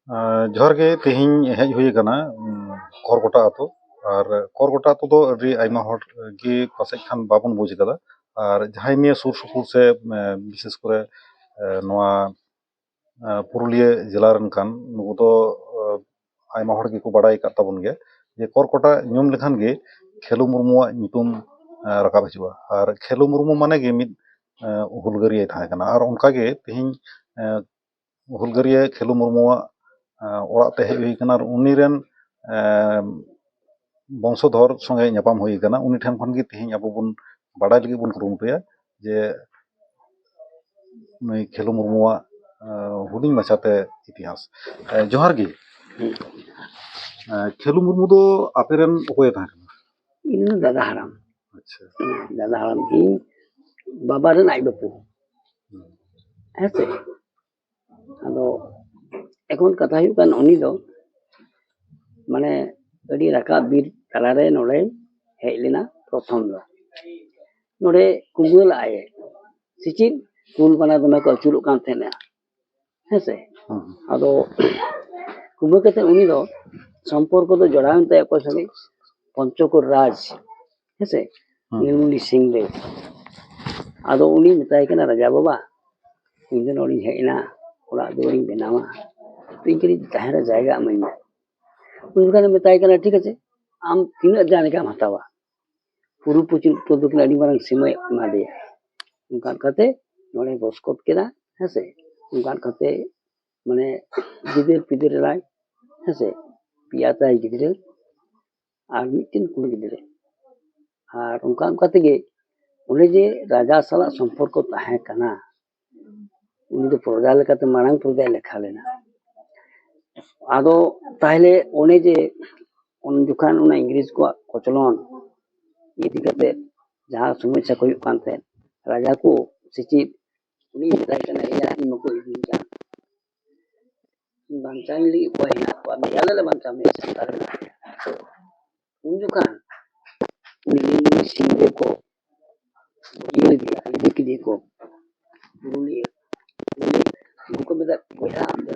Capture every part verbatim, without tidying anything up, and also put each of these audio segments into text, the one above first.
ᱟᱨ ᱡᱚᱦᱟᱨ ᱜᱮ᱾ ᱛᱮᱦᱮᱧ ᱦᱮᱡ ᱦᱩᱭ ᱟᱠᱟᱱᱟ, ᱩᱢ, ᱠᱚᱨᱜᱚᱴᱟ ᱟᱛᱳ᱾ ᱟᱨ ᱠᱚᱨᱜᱚᱴᱟ ᱟᱛᱳ ᱫᱚ ᱟᱹᱰᱤ ᱟᱭᱢᱟ ᱦᱚᱲ ᱜᱮ ᱯᱟᱥᱮᱡ ᱠᱷᱟᱱ ᱵᱟᱵᱚᱱ ᱵᱩᱡᱽ ᱠᱟᱫᱟ᱾ ᱟᱨ ᱡᱟᱦᱟᱸᱭ ᱱᱤᱭᱟᱹ ᱥᱩᱨ ᱥᱩᱯᱩᱨ ᱥᱮ, ᱮ, ᱵᱤᱥᱮᱥ ᱠᱚᱨᱮ, ᱮ, ᱱᱚᱣᱟ, ᱮ, ᱯᱩᱨᱩᱞᱤᱭᱟᱹ ᱡᱮᱞᱟ ᱨᱮᱱ ᱠᱟᱱ ᱱᱩᱠᱩ ᱫᱚ, ᱮ, ᱟᱭᱢᱟ ᱦᱚᱲ ᱜᱮᱠᱚ ᱵᱟᱲᱟᱭ ᱟᱠᱟᱫ ᱛᱟᱵᱚᱱ ᱜᱮᱭᱟ ᱡᱮ ᱠᱚᱨᱜᱚᱴᱟ ᱧᱩᱢ ᱞᱮᱠᱷᱟᱱ ᱜᱮ ᱠᱷᱮᱞᱩ ᱢᱩᱨᱢᱩᱣᱟᱜ ᱧᱩᱛᱩᱢ, ᱮ, ᱨᱟᱠᱟᱵ ᱦᱤᱡᱩᱜᱼᱟ᱾ ᱟᱨ ᱠᱷᱮᱞᱩ ᱢᱩᱨᱢᱩ ᱢᱟᱱᱮ ᱜᱮ ᱢᱤᱫ, ᱮ, ᱦᱩᱞᱜᱟᱹᱨᱤᱭᱟᱹᱭ ᱛᱟᱦᱮᱸ ᱠᱟᱱᱟ᱾ ᱟᱨ ᱚᱱᱠᱟᱜᱮ ᱛᱮᱦᱮᱧ, ᱮ, ᱦᱩᱞᱜᱟᱹᱨᱤᱭᱟᱹ ᱠᱷᱮᱞᱩ ᱢᱩᱨᱢᱩᱣᱟᱜ, ᱮ, ᱚᱲᱟᱜ ᱛᱮ ᱦᱮᱡ ᱦᱩᱭ ᱠᱟᱱᱟ ᱟᱨ ᱩᱱᱤ ᱨᱮᱱ, ᱮ, ᱵᱚᱝᱥᱚᱫᱷᱚᱨ ᱥᱚᱸᱜᱮ ᱧᱟᱯᱟᱢ ᱦᱩᱭ ᱠᱟᱱᱟ᱾ ᱩᱱᱤ ᱴᱷᱮᱱ ᱠᱷᱚᱱ ᱜᱮ ᱛᱮᱦᱮᱧ ᱟᱵᱚ ᱵᱚᱱ ᱵᱟᱰᱟᱭ ᱞᱟᱹᱜᱤᱫ ᱵᱚᱱ ᱠᱩᱨᱩᱢᱩᱴᱩᱭᱟ ᱡᱮ ᱱᱩᱭ ᱠᱷᱮᱞᱩ ᱢᱩᱨᱢᱩᱣᱟᱜ, ᱮ, ᱦᱩᱰᱤᱧ ᱢᱟᱪᱷᱟᱛᱮ ᱤᱛᱤᱦᱟᱥ᱾ ᱮ, ᱡᱚᱦᱟᱨ ᱜᱮ᱾ ᱮ, ᱠᱷᱮᱞᱩ ᱢᱩᱨᱢᱩ ᱫᱚ ᱟᱯᱮ ᱨᱮᱱ ᱚᱠᱚᱭᱮ ᱛᱟᱦᱮᱸ ᱠᱟᱱᱟ? ᱤᱧ ᱫᱚ ᱫᱟᱫᱟ ᱦᱟᱲᱟᱢ᱾ ᱟᱪᱪᱷᱟ᱾ ᱫᱟᱫᱟ ᱦᱟᱲᱟᱢ ᱤᱧ ᱵᱟᱵᱟ ᱨᱮᱱ ᱟᱡ ᱵᱟᱹᱯᱩ᱾ ᱦᱮᱸ ᱥᱮ? ᱟᱫᱚ ᱮᱠᱷᱚᱱ ᱠᱟᱛᱷᱟ ᱦᱩᱭᱩᱜ ᱠᱟᱱ, ᱩᱱᱤ ᱫᱚ ᱢᱟᱱᱮ ᱟᱹᱰᱤ ᱨᱟᱠᱟᱵ ᱵᱤᱨ ᱛᱟᱞᱟᱨᱮ ᱱᱚᱰᱮ ᱦᱮᱡ ᱞᱮᱱᱟ ᱯᱨᱚᱛᱷᱚᱢ ᱫᱚ᱾ ᱱᱚᱰᱮ ᱠᱩᱢᱵᱟᱹ ᱞᱟᱜᱼᱟᱭ, ᱥᱮ ᱪᱮᱫ? ᱠᱩᱞ ᱵᱟᱱᱟ ᱫᱚᱢᱮ ᱠᱚ ᱟᱹᱪᱩᱨᱚᱜ ᱠᱟᱱ ᱛᱟᱦᱮᱱᱟ, ᱦᱮᱸ ᱥᱮ? ᱦᱩᱸ᱾ ᱟᱫᱚ ᱠᱩᱢᱵᱟᱹ ᱠᱟᱛᱮ ᱩᱱᱤ ᱫᱚ ᱥᱚᱢᱯᱚᱨᱠᱚ ᱫᱚ ᱡᱚᱲᱟᱣ ᱮᱱ ᱛᱟᱭᱟ ᱚᱠᱚᱭ ᱥᱚᱸᱜᱮ? ᱯᱚᱧᱪᱚᱠᱚᱨ ᱨᱟᱡᱽ, ᱦᱮᱸ ᱥᱮ? ᱦᱩᱸ᱾ ᱱᱤᱞᱢᱩᱱᱤ ᱥᱤᱝ ᱨᱮ᱾ ᱟᱫᱚ ᱩᱱᱤ ᱢᱮᱛᱟᱭ ᱠᱟᱱᱟ, "ᱨᱟᱡᱟ ᱵᱟᱵᱟ, ᱤᱧ ᱫᱚ ᱱᱚᱰᱮᱧ ᱦᱮᱡ ᱮᱱᱟ, ᱚᱲᱟᱜ ᱫᱩᱣᱟᱹᱨᱤᱧ ᱵᱮᱱᱟᱣᱟ, ᱛᱚ ᱤᱧ ᱠᱟᱹᱴᱤᱡ ᱛᱟᱦᱮᱸ ᱨᱮ ᱡᱟᱭᱜᱟ ᱮᱢᱟᱹᱧ ᱢᱮ᱾" ᱩᱱ ᱡᱚᱠᱷᱚᱱ ᱢᱮᱛᱟᱭ ᱠᱟᱱᱟ, "ᱴᱷᱤᱠ ᱟᱪᱷᱮ, ᱟᱢ ᱛᱤᱱᱟᱹᱜ ᱡᱟᱭᱜᱟᱢ ᱦᱟᱛᱟᱣᱟ?" ᱯᱩᱨᱩᱵ ᱯᱚᱪᱷᱤᱢ ᱩᱛᱛᱚᱨ ᱫᱚᱠᱷᱤᱱ ᱟᱹᱰᱤ ᱢᱟᱨᱟᱝ ᱥᱤᱢᱟᱹᱭ ᱮᱢᱟ ᱫᱮᱭᱟ᱾ ᱚᱱᱠᱟ ᱠᱟᱛᱮ ᱱᱚᱰᱮ ᱵᱚᱥᱠᱚᱛ ᱠᱮᱫᱟ, ᱦᱮᱸ ᱥᱮ? ᱚᱱᱠᱟ ᱠᱟᱛᱮ ᱢᱟᱱᱮ ᱜᱤᱫᱟᱹᱨ ᱯᱤᱫᱟᱹᱨ ᱮᱱᱟᱭ, ᱦᱮᱸ ᱥᱮ? ᱯᱮᱭᱟ ᱛᱟᱭ ᱜᱤᱫᱽᱨᱟᱹ ᱟᱨ ᱢᱤᱫᱴᱮᱱ ᱠᱩᱲᱤ ᱜᱤᱫᱽᱨᱟᱹ᱾ ᱟᱨ ᱚᱱᱠᱟ ᱚᱱᱠᱟ ᱛᱮᱜᱮ ᱚᱱᱮ ᱡᱮ ᱨᱟᱡᱟ ᱥᱟᱞᱟᱜ ᱥᱚᱢᱯᱚᱨᱠᱚ ᱛᱟᱦᱮᱸ ᱠᱟᱱᱟ, ᱩᱱᱤ ᱫᱚ ᱯᱨᱚᱡᱟ ᱞᱮᱠᱟᱛᱮ ᱢᱟᱨᱟᱝ ᱯᱨᱚᱡᱟᱭ ᱞᱮᱠᱷᱟ ᱞᱮᱱᱟ᱾ ᱟᱫᱚ ᱛᱟᱦᱞᱮ ᱚᱱᱮ ᱡᱮ ᱩᱱ ᱡᱚᱠᱷᱟᱱ ᱚᱱᱟ ᱤᱝᱨᱮᱡᱽ ᱠᱚᱣᱟᱜ ᱠᱚᱪᱞᱚᱱ ᱤᱫᱤ ᱠᱟᱛᱮ ᱡᱟᱦᱟᱸ ᱥᱚᱢᱚᱥᱥᱟ ᱠᱚ ᱦᱩᱭᱩᱜ ᱠᱟᱱ ᱛᱟᱦᱮᱸᱫ, ᱨᱟᱡᱟ ᱠᱚ ᱥᱮ ᱪᱮᱫ ᱩᱱᱤ ᱢᱮᱛᱟᱭ ᱠᱟᱱᱟ, "ᱮᱭᱟ, ᱤᱧ ᱢᱟᱠᱚ ᱤᱫᱤᱧ ᱠᱟᱱ, ᱵᱟᱧᱪᱟᱣ ᱞᱟᱹᱜᱤᱫ ᱚᱠᱚᱭ ᱦᱮᱱᱟᱜ ᱠᱚᱣᱟ? ᱢᱮᱭᱟ ᱞᱮ ᱵᱟᱧᱪᱟᱣ ᱢᱮᱭᱟ, ᱥᱟᱱᱛᱟᱲ ᱢᱮᱱᱟᱜ ᱠᱚᱣᱟ᱾" ᱩᱱ ᱡᱚᱠᱷᱟᱱ ᱩᱱᱤ ᱥᱤᱝᱦᱚ ᱠᱚ ᱤᱭᱟᱹ ᱞᱮᱫᱮᱭᱟ, ᱤᱫᱤ ᱠᱮᱫᱮᱭᱟ ᱠᱚ ᱯᱩᱨᱩᱞᱤᱭᱟᱹ᱾ ᱩᱱᱤ ᱩᱱᱠᱩ ᱠᱚ ᱢᱮᱛᱟᱜ ᱵᱚᱭᱦᱟ ᱟᱢ ᱫᱚ